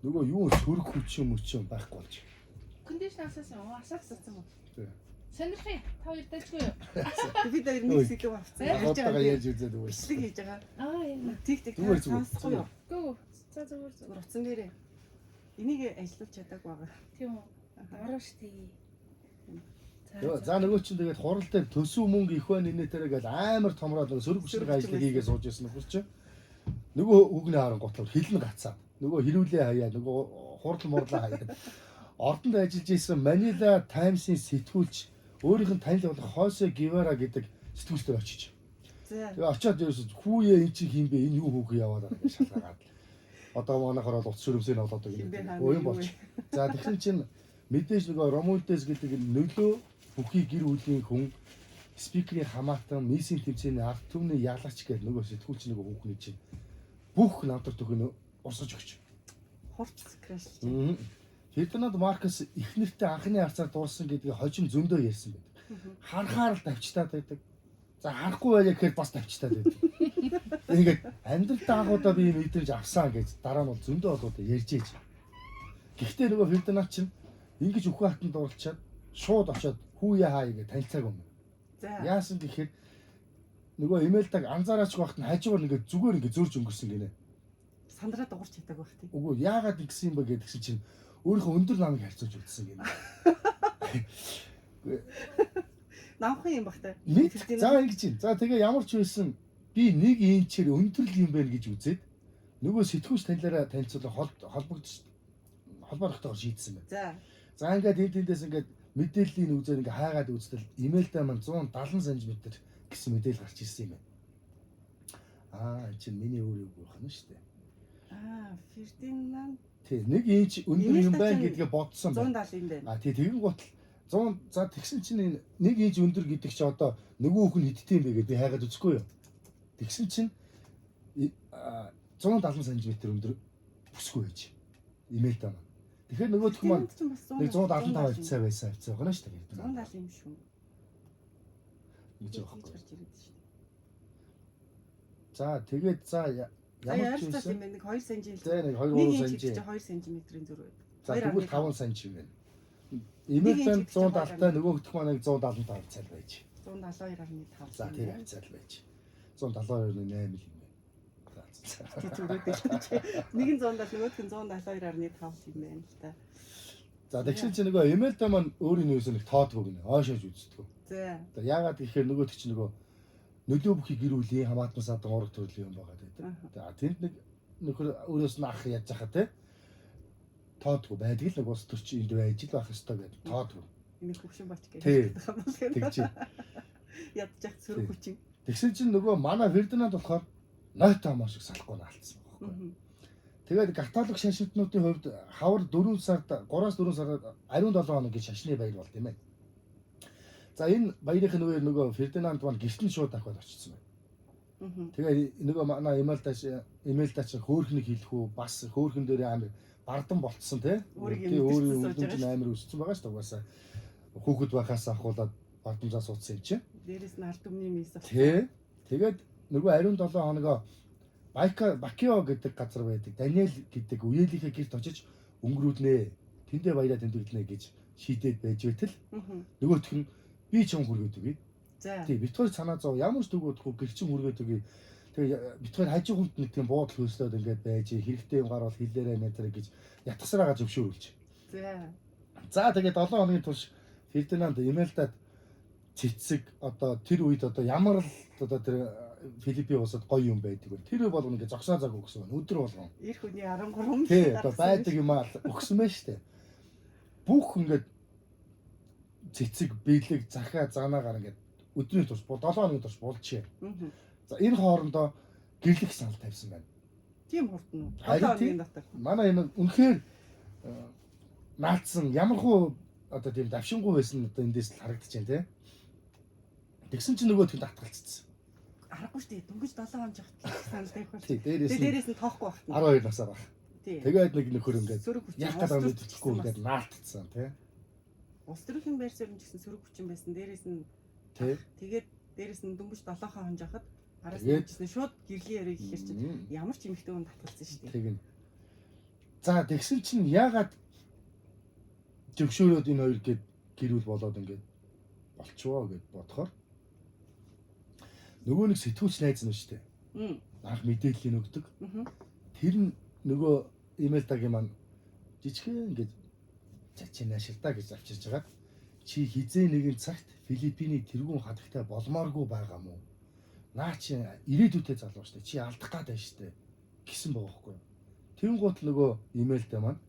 нөгөө юу сөрөг хүчин мөчөн байхгүй болж.
Кондишн асаасан юм уу? Асаасан юм уу?
Тий.
Сонирхъя. Та хоёр дажгүй юу?
Бид хоёр нэг сэдв авцсан. Ярьж
Ягоотойгоо
байгаа.
яаж үзээд өгөөс.
Бичлэг хийж байгаа.
Аа, яа.
Тиг тиг
Зүгээр, зүгээр.
сонсохгүй юу?
Гүү. За, зүгээр зүгээр.
Зүгээр утсан дээрээ. Энийг ажиллуулж чадаагүй байгаа.
Тийм үү? Ороо штий.
Йоо, за, нөгөө чинь тэгээд хурал дээр төсөв мөнгө их байна инээтерэ гэж амар томроод нөгөө сөрөг хүчний
Сөрөг хүчин
ажлыг хийгээ сууж байсан нөхөр чинь. Нөгөө үгний харангуйтлаар хилэн гацаад нөгөө хэрүүлээ хаяа, нөгөө хурал мурлаа хаяад ордонд ажиллаж исэн Манила Таймсын сэтгүүлч өөрийнх нь танил болох Хосе Гивара гэдэг сэтгүүлчээр очиж.
За.
Тэгээ очиод ерөөсө хүүе, эн чинь хин бэ, энэ юу хүүхэн яваад байгаа гэж шалгаагаад. Одоо манайхаар бол утас шүрмсийг олоод
Хин бэ,
өгнө.
хаана
Өө юм
юу
болч. За, тэгсэн чинь мэдээж нөгөө Ромулдес гэдэг нөлөө бүхий гэр бүлийн хүн, спикерийн хамаатан, миссийн тэмцээний ард түмний ялаач гэдэг нөгөө сэтгүүлч нөгөө хүүхний чинь бүх намтар төхөн урсгаж өгч.
Хурц крашлж.
Фердинанд Маркес их нэртэй анхны харцаар дуурсан гэдгийг хожим зөндөө ярьсан байдаг. Харахаар л тавчтаад байдаг. За, харахгүй байлаа гэхээр бас тавчтаад байдаг. Тэгээд амьдралдаа анх удаа би юм мэдрэмж авсан гэж дараа нь бол зөндөө олоод ярьж ээж. Гэхдээ нөгөө Фердинанд чинь ингэж үхэн хатанд дурлчаад шууд очиод хүүе хаа гэж танилцаагүй юм.
За.
Яасан гэхээр нөгөө Эмэлдаг анзаараач багт нь хажуугаар ингээд зүгээр ингээд зөрж өнгөрсөн гинэ.
Сандраа дуурч чадаагүй бах тийм.
Үгүй, яагаад ингэсэн юм бэ гэдгсэн чинь өөрийнхөө өндөр намыг харьцуулж үзсэн гинэ.
Намхан юм бах та.
Мэд за, ингэж юм. За, тэгээ ямар ч байсан би нэг инчээр өндөр л юм байна гэж үзээд нөгөө сэтгүүлч танилаараа танилцуулан холбогдож холбоо тогтоогоор шийдсэн байна.
За.
За, ингээд энэ тэндээс ингээд мэдээллийн үзээр ингээд хайгаад үзтэл Имэлдэ маань 170 см гэсэн мэдээлэл гарч ирсэн юм байна. Аа, энэ чинь миний өөр юу байх нь шүү дээ.
Аа, Фердинанд
Тий, нэг инч өндөр юм
Имэлда
байна
чинь
гэдгээ бодсон байна.
170 юм байна.
А тий, тэгэн гутал 100, за, тэгсэн чинь энэ нэг инч өндөр гэдэг чи одоо нөгөө хүн хэдтэй юм бэ гэдээ би хайгаад үзэхгүй юу. Тэгсэн чинь 170 см өндөр бүсгүй байж. Имэлдэ маань. Тэгэхээр нөгөөх маань
Фердинанд чинь бас
нэг 175 хавцаа байсан хавцаа байгаа шүү дээ.
170 юм шүү.
Гэж
Тэгж
байгаа байхгүй.
гарч ирээд шүү.
За, тэгээд за
За,
ямар ч
ярьцаас
байсан
юм байна. Нэг 2 см.
За, нэг 2
Нэг
3
инч
см.
гэдэг чинь 2 см-ийн зөрүү байдаг.
За, тэгвэл 5 см юм байна.
Нэг
Имэлдэ
инч гэдэг чинь
170-тай, нөгөөх маань нэг 175 хавцаа л байж.
172.5.
За, тэр хавцаа л байж. 172.8 л юм байна. За.
Тэг зүрээд байлаа. Нэг нь 170, нөгөөх нь 172.5 юм байна л та.
За, тэгсэн чинь нөгөө Эмэлдэ маань өөрийн юусэн нэг тоодгүй гинэ. Ойшоож үздэг.
За.
За, яагаад гэхээр нөгөөх чинь нөгөө нөлөө бүхий гэр бүлийн хамаатан садан ураг төрлийн юм байгаа гэдэг. За, тэнд нэг нөхөр өөрөөс нь ах яаж яхаа те тоодгүй байдаг л нэг улс төрч энд байж л байх ёстой гэдэг тоодгүй.
Энийг хөвшин бач гэж
Тий.
хэлдэг юм байна.
Тэгж.
Ядчих сөрөг хүчин.
Тэгсэн чинь нөгөө манай Фердинанд болохоор нойтоо маа шиг салахгүй наалтсан байхгүй. Тэгээд католик шашинтнуудын хувьд хавар 4 сард, 3-аас 4 сард ариун 7 хоног гэж шашны баяр болд юм байна. За, энэ баярын үеэр нөгөө Фердинанд маань гэрт нь шууд дахиад очсон байна. Тэгээ нөгөө манай Эмэлдаш Эмэлдач хөөхнийг хэлэх үү, бас хөөхөн дээр амар Бардан болцсон тий.
Өөрийг
Тий, өөрийн
мэдэрсэн сууж
үлдэмж
байгаа
амар өссөн байгаа шүү дээ. Угаасаа хүүхэд байхаас ахуулаад бардамжаа суудсан юм чинь.
Дээрээс нь ард түмний мис болсон.
Тий. Тэгээд нөгөө ариун 7 хоногоо Байка Бакио гэдэг газар байдаг. Даниэл гэдэг үеэлийнхээ гэрт очиж өнгөрүүлнэ. Тэндээ баяраа тэмдэглэнэ гэж шийдээд байж байтал нөгөөх нь би ч юм хүргээд өгье.
За.
Тий, бит хоёр санаа зов ямар ч төг удахгүй гэрчин хүргээд өгье. Тэгээ бит хоёр хажуу хүнд нэг тийм буудал хөөслөөд ингээд байж хэрэгтэй юм гарвал хэлээрэй нэтэр гэж ятгсараагаа зөвшөөрүүлж.
За.
За тэгээд 7 хоногийн турш Фердинанд Эмельдад цэцэг одоо тэр үед одоо ямар л одоо тэр Филиппин улсад гоё юм байдаг вэ? Тэр болгоно ингээд зогсоо цаг өгсөн байна. Өдөр болгон.
Эр хүний 13
Тий, одоо байдаг юм аа өгсөн байж штэ. Бүх ингээд цэцэг, бэлэг, захиа, занаагаар ингээд өдрийн турш 7 хоногийн турш булжээ. За энэ хоорондоо гэрлэх санал тавьсан байна.
Тийм хурдан уу?
Харин
7 хоногийн дотор.
Манай энэ үнэхээр наалдсан ямар хуу одоо тийм давшингуу байсан одоо эндээс л харагдаж байна те. Тэгсэн чинь нөгөөх нь татгалцсан.
Аргагүй шүү дээ. Дөнгөж 7 хоног явахад санал тавих бол.
Тий, дээрээс
Тэгээ
нь
дээрээс нь тоохгүй багт.
12 насаар баг.
Тий.
Тэгээд нэг нөхөр ингээд
сөрөг хүчин.
яг гэдэг мэдэхгүй ингээд наалтцсан тий.
Улс төрийн байр суурь нь ч гэсэн сөрөг хүчин байсан. Дээрээс нь
Тий.
тэгээд дээрээс нь дөнгөж 7 хоног явахад араас
Тэгээд-
нь чсэн шууд гэрлийн яриа гэхэр чинь ямар ч эмэгтэй хүн татгалцсан шүү дээ.
Тэгнь. За тэгсэн чинь яагаад зөвшөөрөөд энэ хоёр гээд гэрүүл болоод ингээд болчихвоо гэд бодохоор нөгөө нэг сэтгүүлч найз нь шүү дээ. Анх мэдээллийг өгдөг. Тэр нь нөгөө Эмельдагийн маань жижигхэн ингээд чачи наашилдаа гэж авчирж хагаад чи хизээ нэгэн цагт Филиппиний тэргүүн хадагтай болмооргүй байгаа мó? Наа чи ирээдүйдээ залуу штэ. Чи алдах гад байна штэ гэсэн байгаа байхгүй юу? Тэнгуут нөгөө Эмельда маань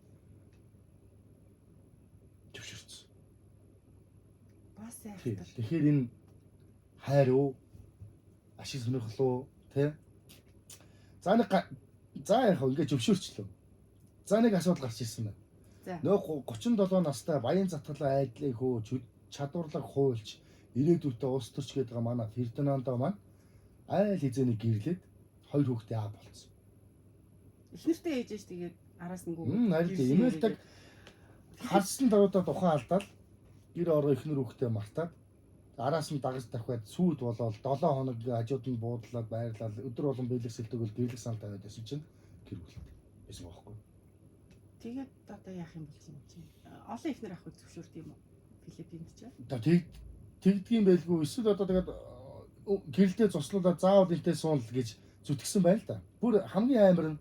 зөвшөөрсөн.
Бас
Тий.
айхтар.
Тэгэхээр энэ хайр уу? Ашиг сонирхол уу? Тэ? За нэг за яг хөө ингэ зөвшөөрчлөө. За нэг асуудал гарч ирсэн байна.
За.
Нөгөө 37 настай баян затгалаа айдлын хөө чадварлаг хуульч ирээдүйдээ улс төрч гэдэг манай Фердинандо маань айл хизээний гэрлээд хоёр хүүхдээ аа болцсон.
Эхнэртэй ээж ээж тэгээд араас нь гүг.
Харин тийм Эмельдаг харсан даруйдаа тухайн алдаал гэр ороо эхнэр хүүхдээ мартаад араас нь дагаж давхиад сүйд болоод 7 хоног хажууд нь буудлаад байрлал өдөр болгон бэлэг сэлдэг гэрлэх санал тавиад байсан чинь гэр бүлтэй байсан байхгүй.
Тэгээд одоо яах юм бол юм чи. Олон эхнэр авахыг зөвшөөрд юм уу? Филиппинд ч.
Одоо тэг тэгдгийн байлгүй эсвэл одоо тэгээд гэрэлдээ цуслуулаад заавал энтэй суунал гэж зүтгэсэн байна л да. Бүр хамгийн амар нь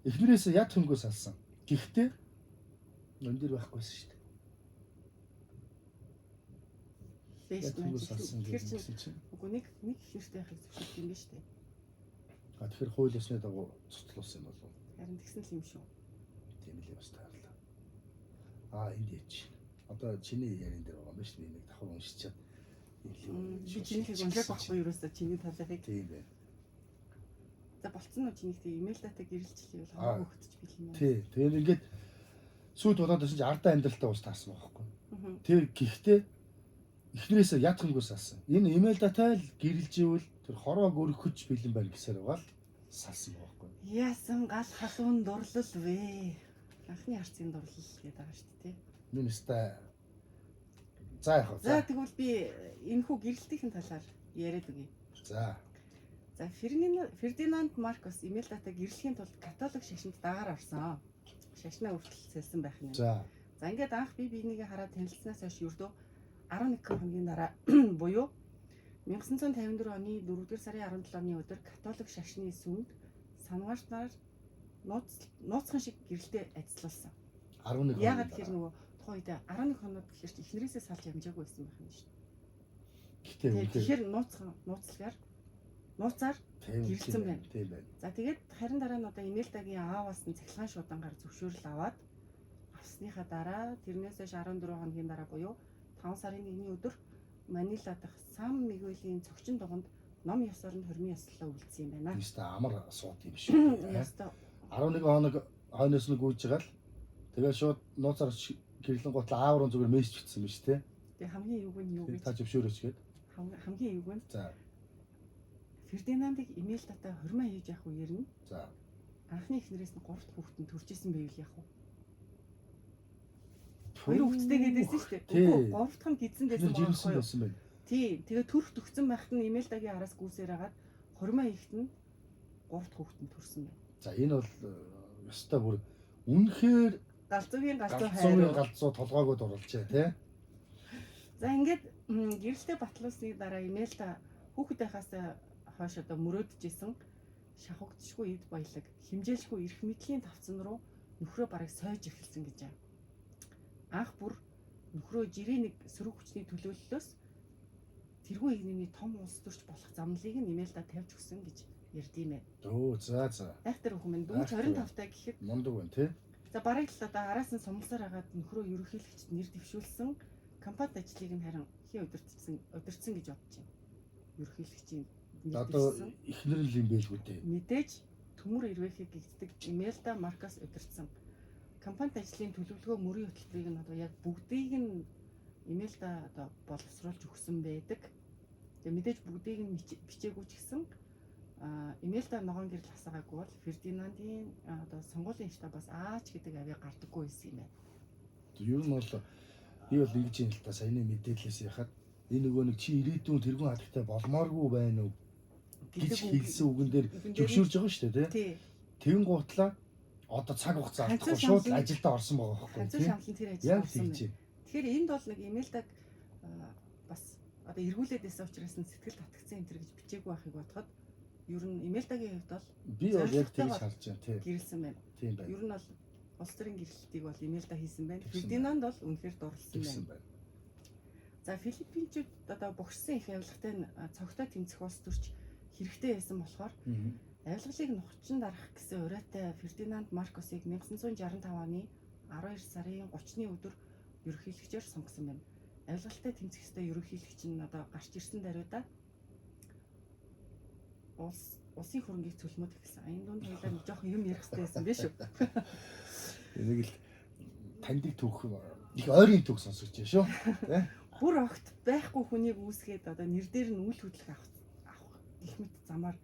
эхнэрээс яд хөнгөө салсан. Гэхдээ энэ дээр байхгүйсэн шүү дээ.
Бэш
Яд хөнгөө салсан
Тэгэхээр чи
гэсэн чинь.
үгүй нэг нэг эхнэртэй байхыг зөвшөөрд юм биш үү?
А тэгэхээр хууль ёсны дагуу цуцлуулсан юм болов уу?
Харин тэгсэн л юм шүү.
Тийм л бас таарлаа. А энд яач. Одоо чиний ярин дээр байгаа юм биш би нэг давхар уншичаад.
Би чинийхийг уншааг байхгүй юусаа чиний талынхыг.
Тийм байна.
За болцсон уу чинийх тийм имэйл дата гэрэлжлээ бол
Аа.
хамаагүй хөтөч бэлэн.
Тий. Тэгээд ингээд сүйд болоод байсан чинь ардаа амьдралтай ус таарсан байгаа байхгүй. Тэр гэхдээ эхнэрээсээ ятхангуй салсан. Энэ имэйл датай л гэрэлж ивэл тэр хороог өргөхөж бэлэн байна гэсээр байгаа л салсан байгаа байхгүй.
Яасан гал халуун дурлал вэ? Анхны харцын дурлал гэдэг байгаа шүү дээ.
Миний өстой За яг
За
за.
тэгвэл би энэхүү гэрэлтийн талаар яриад өгье.
За.
За Фердинанд Маркос Эмельдата гэрлэхийн тулд католик шашинд дагаар орсон. Шашнаа хүртэл сэлсэн байх нь.
За.
За ингээд анх би биенийгээ хараад танилцсанаас хойш ердөө 11 хоногийн дараа буюу 1954 оны 4-р сарын 17-ны өдөр католик шашны сүмд санваартнаар нууцхан шиг гэрэлтэй ажиллуулсан.
11
Яагаад тэгэхээр нөгөө тухайн үед 11 хоног гэхэр чи эхнэрээсээ салж амжаагүй байсан байх юм шүү
Гэтэ
дээ. Тэгэхээр нууцлагаар нууцаар гэрэлцэн байна.
Тийм байна.
За тэгээд харин дараа нь одоо Эмельдагийн ааваас нь цахилгаан шуудангаар зөвшөөрөл аваад авсныхаа дараа тэрнээс хойш 14 хоногийн дараа буюу 5 сарын 1-ний өдөр Манила дахь Сан Мигуэлийн цогчин дуганд ном ёсоор нь хормын ёслолоо үйлдсэн юм байна.
Өстой амар сууд юм шүү.
Ёстой
11 хоног хойноос нь гүйж байгаа л тэгээд шууд нууцаар гэрлэн гутал аав руу зүгээр мессеж бичсэн юм шүү те.
Тэгээ хамгийн юг нь юу гэж
Та зөвшөөрөөч гээд.
хамгийн юг нь
За.
Фердинандыг Эмельдатай хормоо хийж явах үеэр нь
За.
Анхны эхнэрээс нь 3 дахь хүүхэд нь төрж исэн байвал яах вэ? Хоёр хүүхэдтэй гэдээсэн шүү дээ. Үгүй 3 дахь нь гидсэн
Тэр
байсан байгаа
жирэмсэн
байхгүй юу?
байсан байна.
Тий. Тэгээ төрөх төгсөн байхад нь Эмельдагийн араас гүйсээр хагаад хурмаа ихт нь 3 дахь хүүхэд нь төрсөн байна.
За энэ бол ёстой бүр үнэхээр
Галзуугийн галзуу
галзуугийн
хайр.
галзуу толгойгоо дурлжээ тий.
За ингээд гэрэлтэй батлуулсны дараа Эмельда хүүхэд байхаас хойш одоо мөрөөдөж исэн шавхагдшгүй эд баялаг, хэмжээлшгүй эрх мэдлийн тавцан руу нөхрөө бараг сойж эхэлсэн гэж байна. Анх бүр нөхрөө жирийн нэг сөрөг хүчний төлөөллөөс тэргүй игнэний том улс төрч болох замналыг нь Эмельда тавьж өгсөн гэж ярьд юм байна.
Өө за за.
Айхтар хүүхэн минь дөнгөж
Айхтар.
25 таа гэхэд
Мундаг байна тий.
за бараг л одоо араас нь сумлсаар хагаад нөхрөө ерөнхийлөгчд нэр дэвшүүлсэн компанид ажлыг нь харин хий удирдсан гэж бодож байна. Ерөнхийлөгчийн нэр
Одоо
дэвшсэн.
эхнэр л юм байлгүй дээ.
Мэдээж төмөр ирвэхийг гэгддэг Эмельда Маркос удирдсан. Компанид ажлын төлөвлөгөө мөрийн хөтөлбөрийг нь одоо яг бүгдийг нь Эмельда одоо боловсруулж өгсөн байдаг. Тэгээ мэдээж бүгдийг нь бичээгүй ч гэсэн Эмельда ногоон гэрэл асаагаагүй бол Фердинандын одоо сонгуулийн штабаас аач гэдэг авиа гардаггүй байсан юм байна.
Ер нь бол би бол ингэж юм л та саяны мэдээлэлээс яхад энэ нөгөө нэг чи ирээдүйн тэргүүн хадагтай болмооргүй байна уу гэж хэлсэн үгэн дээр
үгэн дээр нь-
зөвшөөрж байгаа шүү дээ тий.
Тий.
Тэгэн гутлаа одоо цаг хугацаа
Ханцуу
алдахгүй шууд
шамлан-
ажилдаа орсон байгаа байхгүй
Ханцуу
тий.
шамлан тэр ажилд
Яг
орсон
тэгж
байна.
юм.
Тэгэхээр энд бол нэг Эмельдаг бас одоо эргүүлээд байсан учраас нь сэтгэл татгцсан энэ төр гэж бичээгүй байхыг бодоход ер нь Эмельдагийн хувьд бол
Би бол яг тэгж
Зорилготойгоор
харж байна тий.
гэрэлсэн байна.
Тийм байна.
Ер нь бол улс төрийн гэрэлтийг бол Эмельда хийсэн байна.
Тэгсэн
Фердинанд бол үнэхээр дурлсан
Тэгсэн
байна.
байна.
За Филиппинчүүд одоо богшсон их авилгатай нь цогтой тэмцэх улс төрч хэрэгтэй байсан болохоор авилгалыг нухчин дарах гэсэн уриатай Фердинанд Маркосыг 1965 оны 12 сарын 30-ны өдөр ерөнхийлөгчөөр сонгосон байна. Авилгалтай тэмцэх ёстой ерөнхийлөгч нь одоо гарч ирсэн даруйда улсын хөрөнгийг цөлмөд эхэлсэн. Энэ дунд хоёлаа нэг жоохон юм ярих хэрэгтэй байсан биш үү?
Нэг л таньдаг түүх их ойрын түүх сонсогч байна шүү. Тэ?
Бүр огт байхгүй хүнийг үүсгээд одоо нэр дээр нь үл хөдлөх авах гэх мэт замаар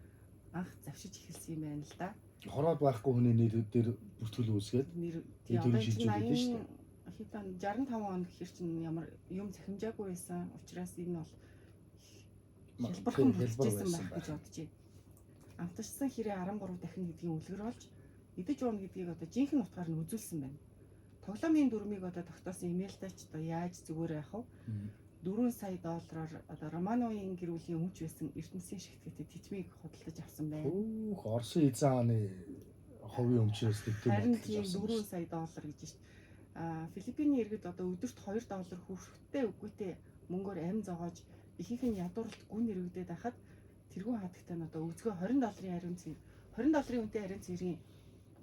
анх завшиж эхэлсэн юм байна л да.
Хороод байхгүй хүний нэр дээр бүртгэл үүсгээд
Нэр
Эд
одоо
өрн шилжүүлээд
чинь
шүү
80 хэд он 65 он гэхэр чинь ямар юм захимжаагүй байсан. Учраас энэ бол хялбархан бүтчихсэн байх гэж бодож байна. Амтарсан хэрэг 13 дахин гэдгийн үлгэр болж идэж уuna гэдгийг одоо жинхэнэ утгаар нь үзүүлсэн байна. Тоглоомын дүрмийг одоо тогтоосон Эмельдач одоо яаж зүгээр яах вэ? 4 сая доллараар одоо Романовын гэр бүлийн өмч байсан Эрдэнэсийн шигтгэдэг тэтмийг худалдаж авсан байна.
Хөөх Оросын эзэн хааны хувийн өмчөөс тэтм
Харин
худалдаж
тийм
авсан.
4 сая доллар гэж шít. Филиппиний иргэд одоо өдөрт 2 доллар хүрхтэй үгүйтэй мөнгөөр амь зогоож ихэнх нь ядууралт гүн эргэдээд байхад тэргүүн хадагтай нь одоо өвзгөө 20 долларын ариун цэвэр 20 долларын үнэтэй ариун цэврийн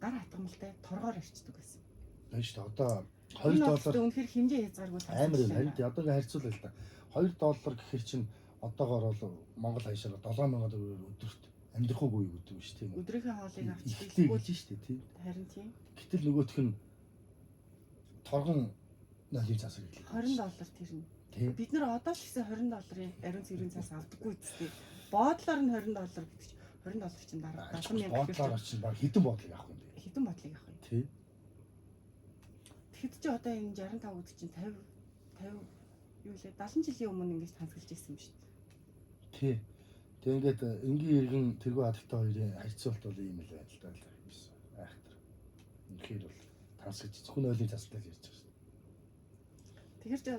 гар хатгамалтай торгоор арчдаг байсан.
Байна шүү дээ. Одоо 2
Энэ бол
доллар
үнэхээр хэмжээ хязгааргүй
амар юм. Харин одоо ингээ харьцуулъя л да. 2 доллар гэхэр чинь одоогоор бол Монгол хаяшаар 7000 төгрөгөөр өдөрт амьдрах уугүй гэдэг биш тийм үү?
Өдрийнхөө хоолыг авч
Ихтэй
дийлэхгүй
гэж шүү дээ тийм.
харин тийм
Гэтэл нөгөөх нь торгон нойлын цаас ирлээ.
20 доллар тэр нь.
Тийм.
Бид нар одоо ч гэсэн 20 долларын ариун цэврийн цаас авдаггүй үсттэй. Боодлоор нь 20 доллар гэдэг чинь 20 доллар чинь дараа 70 мянга
Бодлоор чинь баг хэдэн бодлыг авах юм бэ?
хэдэн бодлыг авах юм.
Тий.
Тэгэхэд чи одоо энэ 65 гэдэг чинь 50 50 юу лээ 70 жилийн өмнө ингэж тансаглаж ирсэн юм шүү дээ.
Тий. Тэг ингээд энгийн иргэн тэргүй хадагтай хоёрын харьцуулт бол ийм л байна л да. Айхтар. Үнэхээр бол тансагч зөвхөн нойлын цастай л ярьж байгаа шүү.
Тэгэхээр чи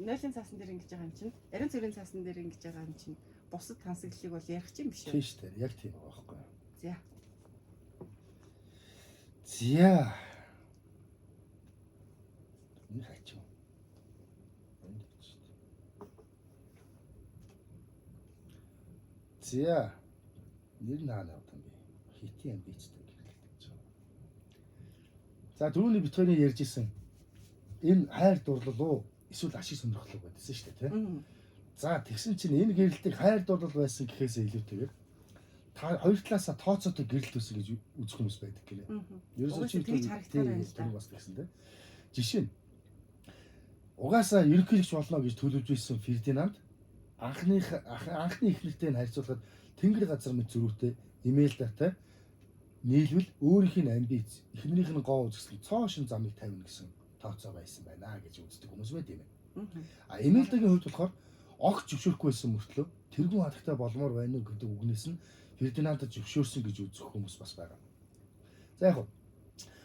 нойлын цаасан дээр ингэж байгаа юм чинь ариун цэврийн цаасан дээр ингэж байгаа юм чинь бусад тансаглалыг бол ярих чинь биш үү?
Тийм шүү дээ. Яг тийм байгаа байхгүй юу?
За.
Зя. Энэ хачив. Энд гэж шүү дээ. Зя. Нэр наана явсан бэ. Хитийн амбицтай гэрлэгдэж байгаа. За түрүүний бит хоёрын ярьж исэн энэ хайр дурлал уу эсвэл ашиг сонирхол уу гэдсэн шүү дээ, тийм. За тэгсэн чинь энэ гэрэлтийг хайр дурлал байсан гэхээсээ илүүтэйгээр та хоёр талаасаа тооцоотой гэрэлт үүсэн гэж үзэх хүмүүс байдаг гинэ. Ерөөсөө
Угаасаа
чи
тэгж харагдахаар байна л да.
тэр бас тэгсэн дээ. Жишээ нь угаасаа ерөнхийлөгч болно гэж төлөвлөж байсан Фердинанд анхны эхнэртэй нь харьцуулахад тэнгэр газар мэт зөрүүтэй Эмельдатай Нийлвэл өөрийнх нь амбиц, эхнэрийнх нь гоо үзэсгэлэн цоо шин замыг тавина гэсэн тооцоо байсан байна гэж үздэг хүмүүс байт юм байна. А Эмельдагийн хувьд болохоор огт зөвшөөрөхгүй байсан мөртлөө тэргүүн хатагтай болмоор байна уу гэдэг үгнээс нь Фердинандд зөвшөөрсөн гэж үзэх хүмүүс бас байгаа. За яг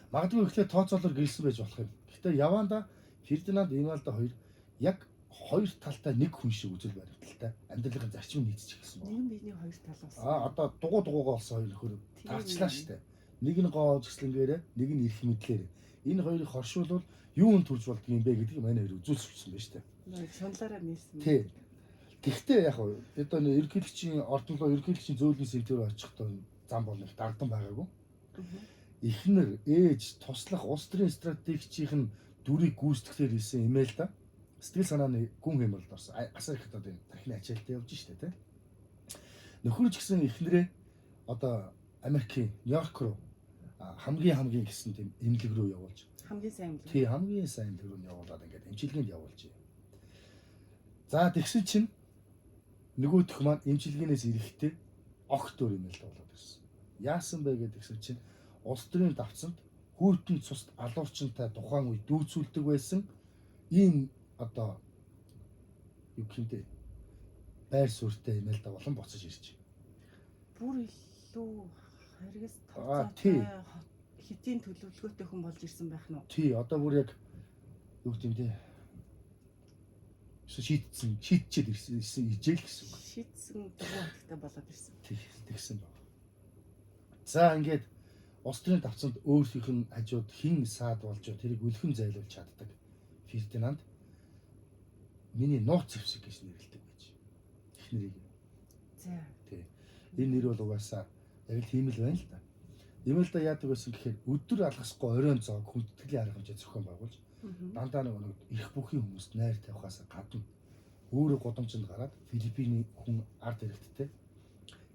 магадгүй эхлээд тооцоолоор гэрэлсэн байж болох юм. Гэхдээ яванда Фердинанд Эмельда хоёр яг хоёр талтай нэг хүн шиг үзэл баримталтай амьдралын зарчим нийцэж эхэлсэн байна.
Нэгэн биений хоёр тал болсон.
А одоо дугуй дугуйгаа болсон хоёр нөхөр тарчлаа штэ. Нэг нь гоо үзэсгэлэнгээрээ, нэг нь эрх мэдлээр. Энэ хоёрыг хоршуулвал юун төрж болдго юм бэ гэдгийг манай хоёр үзүүлсэн байна штэ.
Шунлаараа нийлсэн.
Тий. Гэхдээ яг одоо нэг ерөнхийлөгчийн ордонлоо ерөнхийлөгчийн зөөлний сентэр очихдоо зам бол их дардан байгаагүй. Эхнэр, ээж, туслах улс төрийн стратегчийнх нь дүрийг гүйцэтгэхээр хэлсэн имэйл да. Сэтгэл санааны гүн хямралд орсон. Асар их одоо энэ тархины ачаалттай явж штэ тий. Нөхөр ч гэсэн эхнэрээ одоо Америкийн Нью-Йорк руу хамгийн хамгийн гэсэн тийм эмнэлэг рүү явуулж
хамгийн сайн эмнэлэг.
Тий, хамгийн сайн эмнэлэг рүү явуулаад ингээд эмчилгээнд явуулж. За тэгсэн чинь нөгөөх маань эмчилгээнээс ирэхдээ огт өөр юм л болоод ирсэн. Яасан бэ гэдгсэн чинь улс төрийн давцанд хүйтэн цуст алуурчинтай тухайн үе дүүцүүлдэг байсан ийм одоо юу гэмдэ байр суурьтай юм л да болон буцаж ирж.
Бүр илүү харгас тооцоотой хитийн төлөвлөгөөтэй хүн болж ирсэн байх нь уу?
Тий, одоо бүр яг юу гэмдэ шийдсэн, шийдчихэд ирсэн ижээл гэсэн үг.
Шийдсэн дургуй хатагтай болоод ирсэн.
Тий, тэгсэн баг. За ингээд улс төрийн давцанд өөрсдийнх нь хажууд хэн саад болж тэрийг өлхөн зайлуулж чаддаг. Фердинанд миний нууц зэвсэг гэж нэрлэдэг байж. Эхнэрийг.
За.
Тий. Энэ нэр бол угаасаа яг л тийм л байна л да. Эмэлда яадаг байсан гэхээр өдөр алгасахгүй оройн зоог хүндэтгэлийн арга хэмжээ зохион байгуулж дандаа нэг их бүхийн хүмүүст найр тавихаас гадна өөрөө гудамжинд гараад Филиппиний хүн ард иргэдтэй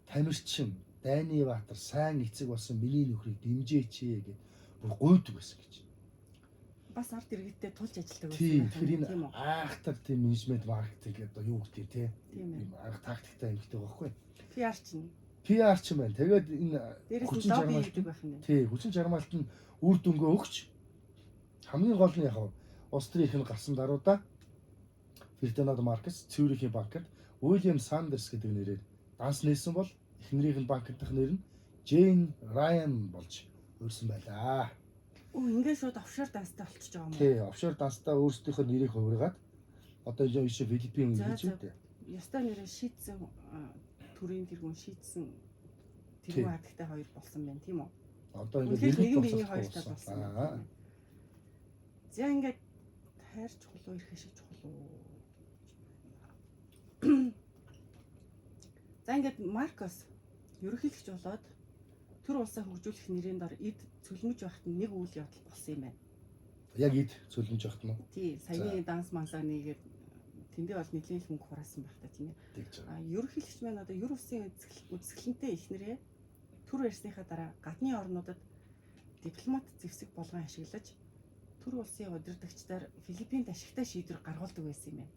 тамирчин Дайны Баатар сайн эцэг болсон миний нөхрийг дэмжээч гэд бүр гуйдаг байсан гэж.
Бас ард иргэдтэй тулж ажилладаг
байсан. Тийм тэгэхээр энэ айхтар тийм менежмент маркетинг одоо юу гэдэг те ийм арга тактиктай эмэгтэй байхгүй.
PR чинь.
PR чинь байна. Тэгээд энэ
хүчин чармаалт байх нь.
Тий, хүчин чармаалт нь үр дүнгээ өгч хамгийн гол нь яг улс төрийн их нь гарсан даруйда Фердинанд Маркес Цюрихийн банкнд Уильям Сандерс гэдэг нэрээр данс нээсэн бол эхнэрийнх нь банкдах нэр нь Джейн Райан болж урьсан байлаа.
Өө ингээд шууд офшор данстай болчихж байгаа юм уу?
Тий, офшор данстай өөрсдийнхөө нэрийг хувиргаад одоо энэ шиг Филиппин гэж үү дээ.
Ёстой нэрээ шийдсэн төрийн тэргүүн шийдсэн тэргүүн хатагтай хоёр болсон байна тийм үү?
Одоо ингээд
нэгэн биений хоёртай болсон. За ингээд хайр чухал уу, эрх ашиг чухал уу? За ингээд Маркос ерөнхийлөгч болоод төр улсаа хөгжүүлэх нэрийн дор эд цөлмөж байхад нэг үйл явдал болсон юм байна.
Яг эд цөлмөж байхад нь уу?
Тий, саяны данс мансаа нэгээд тэндээ бол нэгэн л мөнгө хураасан байх та тийм ээ. А ерөнхийлөгч маань одоо ер улсын үзэсгэлэнтэй эхнэрээ төр барьсныхаа дараа гадны орнуудад дипломат зэвсэг болгон ашиглаж төр улсын удирдагчдаар Филиппинд ашигтай шийдвэр гаргуулдаг байсан юм байна.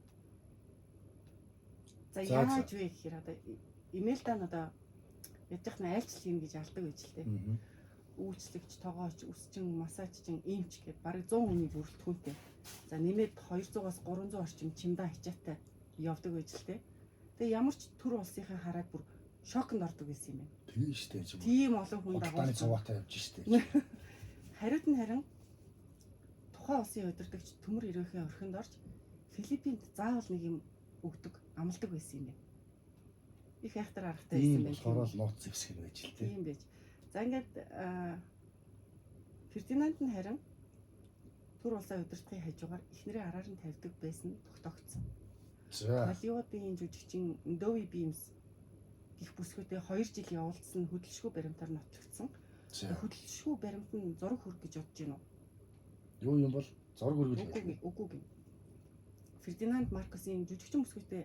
За яаж вэ гэхээр одоо Эмельда нь одоо яаж яах нь айлчлал хийнэ гэж алдаг байж л тээ. Үйлчлэгч, тогооч, үсчин, массажчин, эмч гэд бараг 100 хүний бүрэлдэхүүнтэй. За нэмээд 200-аас 300 орчим чимдаа хичээтэй явдаг байж л тээ. Тэгээ ямар ч төр улсынхаа хараад бүр шоконд ордог байсан юм байна.
Тийм шүү дээ.
Тийм олон хүн
дагуулж цуваатай явж шүү дээ.
Хариуд нь харин тухайн улсын удирдагч төмөр эрүүхэн орхинд орж Филиппинд заавал нэг юм өгдөг, амладаг байсан юм байна. Их айхтар аргатай байсан
байх. Тийм болохоор л нууц зэвсэг байж л
тийм байж. За ингээд Фердинанд нь харин төр улсаа удирдахын хажуугаар эхнэрээ араар нь тавьдаг байсан тогтоогдсон.
За.
Холливуудын жүжигчин Дови Бимс гих бүсгүйтэй 2 жил явуулсан хөдөлшгүй баримтаар нотлогдсон. Хөдөлшгүй баримт нь зураг хөрг гэж бодож байна уу?
Юу юм бол зураг хөргөл
байх. Үгүй гин. Фердинанд Маркосын жүжигчин бүсгүйтэй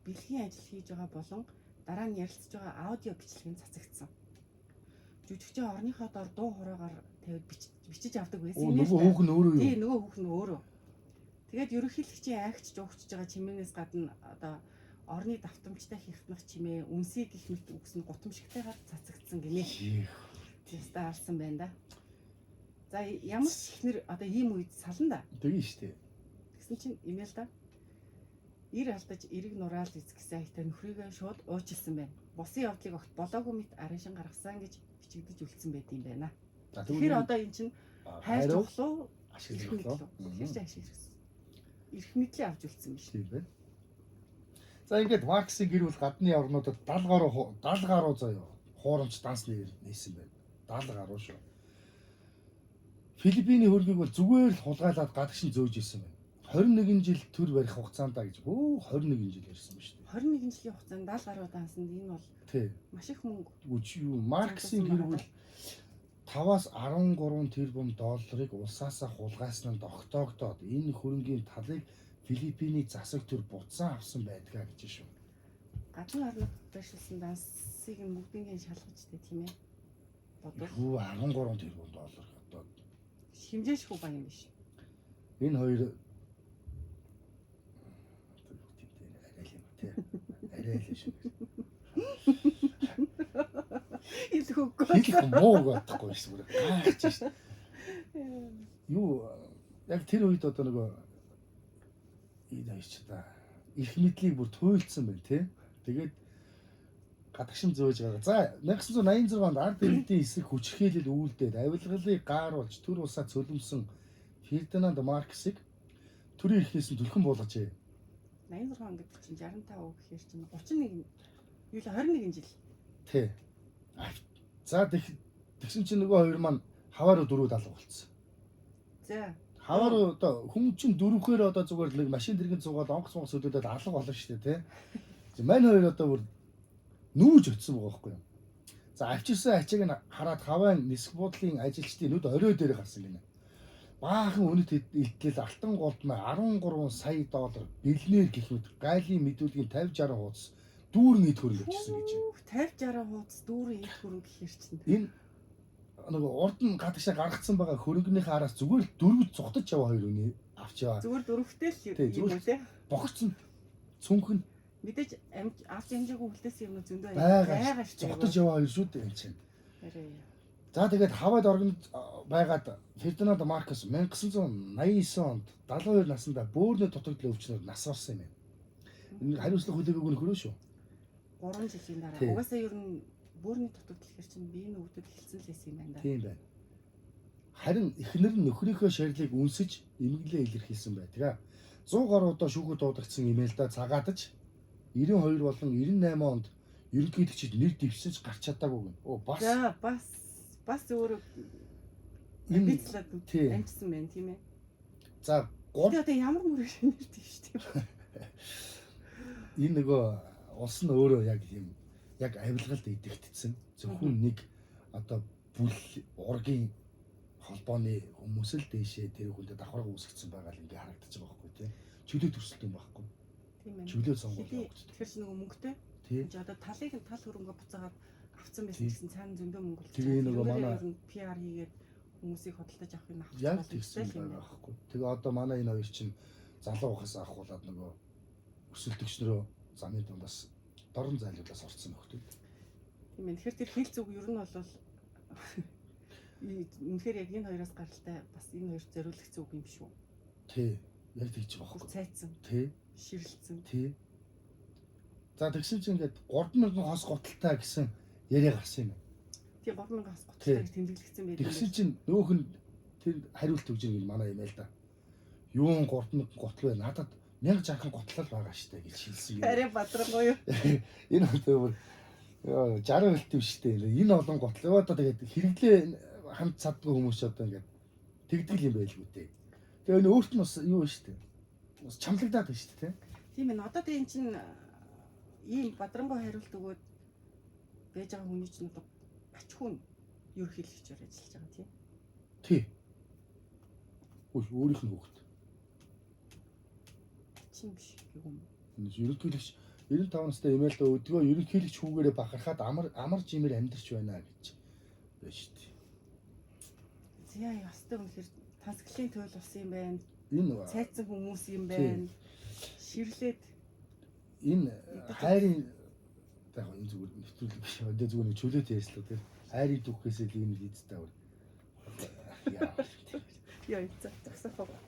бэлгийн ажил хийж байгаа болон дараа нь ярилцж байгаа аудио бичлэг нь цацагдсан. Жүжигчин орныхоо дор дуу хооройгоор тавиад бичиж авдаг байсан
юм. Нөгөө хүүхэн нь өөрөө юу?
Тий, нөгөө хүүхэн нь өөрөө. Тэгээд ерөнхийлөгчийн айгч жуугчж байгаа чимээнээс гадна одоо орны давтамжтай хихтнах чимээ, үнсийг гих мэт үгс нь гутамшигтайгаар цацагдсан гинэ. Яста алсан байна да. За ямар ч ихнэр одоо ийм үед сална да.
Тэгин штэ.
Тэгсэн чинь Имелда ир алдаж эрэг нураал эзгэсэн аятай нөхрийгөө шууд уучлсан байна. Бусын явдлыг огт болоогүй мэт арын шин гаргасан гэж бичигдэж үлдсэн байт юм байна.
За
Тэгэхээр одоо эн чинь хайр
хариу
чухал уу?
ашиг
Эрх
чухал.
мэдэл үү? Тэгэхээр чи ашиг хэрэгсэн. Эрх мэдлээ авч үлдсэн биш.
Тийм байна. За ингээд Марксийн гэр бүл гадны орнуудад 70 гаруй 70 гаруй заяа хуурамч данс нэр нээсэн байна. 70 гаруй шүү. Филиппиний хөргийг бол зүгээр л хулгайлаад гадагш нь зөөж исэн байна. 21 жил төр барих хугацаанд гэж өө 21 жил ярьсан ба шүү дээ.
21 жилийн хугацаанд 70 гаруй дансанд энэ бол
Тий.
маш их мөнгө.
Үгүй юу Марксийн гэр бүл 5-аас 13 тэрбум долларыг улсаасаа хулгайсан нь тогтоогдоод энэ хөрөнгийн талыг Филиппиний засаг төр буцаан авсан байдгаа гэж шүү.
Гадны орнууд байршуулсан дансыг нь бүгднийг нь шалгаж тэ тийм ээ. Бодвол
Юу 13 тэрбум доллар одоо
хэмжээшгүй баян юм биш.
энэ хоёр тийм тийм арай л юм тий. Арай л шүү.
Хэлэхгүй.
Хэлэх мууг бодохгүй шүү. Гайхаж шүү. Юу яг тэр үед одоо нөгөө энэ хоёр ч одоо эрх мэдлийг бүр туйлдсан байна тий. Тэгээд гадагшин зөөж байгаа. За 1986 онд ард иргэдийн эсрэг хүчирхийлэл үйлдээд авилгалыг гааруулж төр улсаа цөлөмсөн Фердинанд Марксыг төрийн эрхнээс нь түлхэн буулгажээ.
86 он гэдэг чинь 65 гэхээр чинь 31 юу л 21 жил.
Тий. За тэгсэн чинь нөгөө хоёр маань хаваар дөрөв алга болцсон.
За
Хаваар одоо хүн чинь дөрвөхөр одоо зүгээр л нэг машин тэрэгэн цугаад онгоц монгоц өдөөд алга болно шүү дээ тий. За мань хоёр одоо бүр нүүж очсон байгаа байхгүй юу. За авчирсан ачааг нь хараад хавайн нисэх буудлын ажилчдын нүд орой дээр гарсан гинэ. Баахан үнэт илтгэл алтан голдмай 13 сая доллар бэлнээр гэх мэт гайлын мэдүүлгийн 50 60 хуудас дүүрэн эд хөрөнгө авчирсан гэж байна.
50 60 хуудас дүүрэн эд хөрөнгө гэхэр чинь
Энэ нөгөө урд нь гадагшаа гаргацсан байгаа хөрөнгөнийхөө араас зүгээр л дөрвөж зугтаж яваа хоёр үний авч яваа.
зүгээр дөрөвтэй л
Тий,
юм уу те.
Богцсон цүнх нь
Мэдээж авч амжаагүй үлдээсэн юм зөндөө
байгаа
шүү дээ.
зугтаж яваа хоёр шүү дээ энэ чинь.
Арай.
За тэгээд хаваад оргонд байгаад Фердинанд Маркос 1989 онд 72 наснда бөөрнө дутагдлын өвчнөөр нас барсан юм байна. Энэ хариуцлага хүлээгөөг нөхрөө шүү.
3 жилийн дараа
Тий.
угаасаа ер нь бөөрийн дутагдал гэхэр чинь биеийн өвдөд эхэлсэн л байсан юм байна да.
Тийм байна. Харин эхнэр нь нөхрийнхөө шарилыг үнсэж эмгэлээ илэрхийлсэн байдаг. 100 гаруй удаа шүүхэд дуудагдсан Имелда цагаатаж 92 болон 98 онд ерөнхийлөгчид нэр дэвсэж гарч чадаагүй гэнэ. Оо бас
За бас бас өөрөө
энэ
бицлаад
тий.
амжсан байна тийм ээ.
За 3
Тэгээ одоо ямар нүрээр нэр дэвшдэг юм.
энэ нөгөө улс нь өөрөө яг юм яг авилгалд идэгтсэн. Зөвхөн нэг одоо бүл ургийн холбооны хүмүүс л дээшээ тэр хүндээ давхарга үүсгэсэн байгаа л ингээ харагдаж байгаа байхгүй тий. Чөлөө төрсөлт юм байхгүй.
Тийм ээ.
Чөлөө сонгуул
Хэдий-
явагддаг.
Тэгэхээр чи нөгөө мөнгөтэй
Тий.
чи одоо талыг нь тал хөрөнгө буцаагаад авцсан байсан
Тий.
гэсэн цаана зөндөө мөнгө үлдсэн.
Тэгээ нөгөө манай-
PR хийгээд хүмүүсийг худалдаж авах юм авах
Яг
боломжтой
тэгсэн
л юм
байгаа
байна.
байхгүй. Тэгээ одоо манай энэ хоёр чинь залуу ухаас авахуулаад нөгөө өсөлтөгч нөрөө замын дундаас дорн зайлуулаас орцсон нөхдүүд.
Тийм ээ. Тэгэхээр тэр хэл зүг ер нь бол үнэхээр яг энэ хоёроос гаралтай бас энэ хоёр зориулагдсан үг юм шүү.
Тий. Яг тэгж байгаа
Бүр
байхгүй.
цайцсан,
Тий.
ширэлцэн.
Тий. За тэгсэн чинь ингээд 3000 хос гуталтай гэсэн яриа гарсан юм.
Тийм 3000 хос
Тий.
гуталтай гэж тэмдэглэгдсэн байдаг.
Тэгсэн чинь нөөх нь тэр хариулт өгж байгаа юм манай юм л да. Юун 3000 гутал вэ? Надад 1060 гутлал байгаа штэ гэж хэлсэн юм.
Арай бадрангуй юу?
Энэ одоо бүр ёо, 60 хөлт юм штэ. Энэ олон гутал. Ёо, одоо тэгээд хэрэглээ хамт чаддгүй хүмүүс ч одоо ингээд тэгдэг юм байлгүй дээ. Тэгээ энэ өөрт нь бас юу штэ. Бас чамлагдаад байна штэ тий.
Тийм ээ. Одоо тийм чинь ийм бадрангуй хариулт өгөөд байж байгаа хүний чинь одоо ач хүн ерөнхийлөгчөөр ажиллаж байгаа тийм.
Тий. Үгүй өөрийнх нь хүүхэд.
Чин биш гэх юм.
Ерөнхийлөгч 95 настай Эмэлда өдгөө ерөнхийлөгч хүүгээрээ бахархаад амар амар жимээр амьдарч байна гэж байна шүү дээ.
Зя ястай үнэхээр тансаглалын туйл болсон юм байна.
Энэ
Цайцсан хүмүүс юм байна. Ширлээд
энэ хайрын Яг энэ зүгээр нэвтрүүлэг биш. Өндөө зүгээр нэг чөлөөт ярьслаа тийм. Хайрын түүхээс л ийм л эзтэй өөр. Яа.
Яа, за зогсоох уу.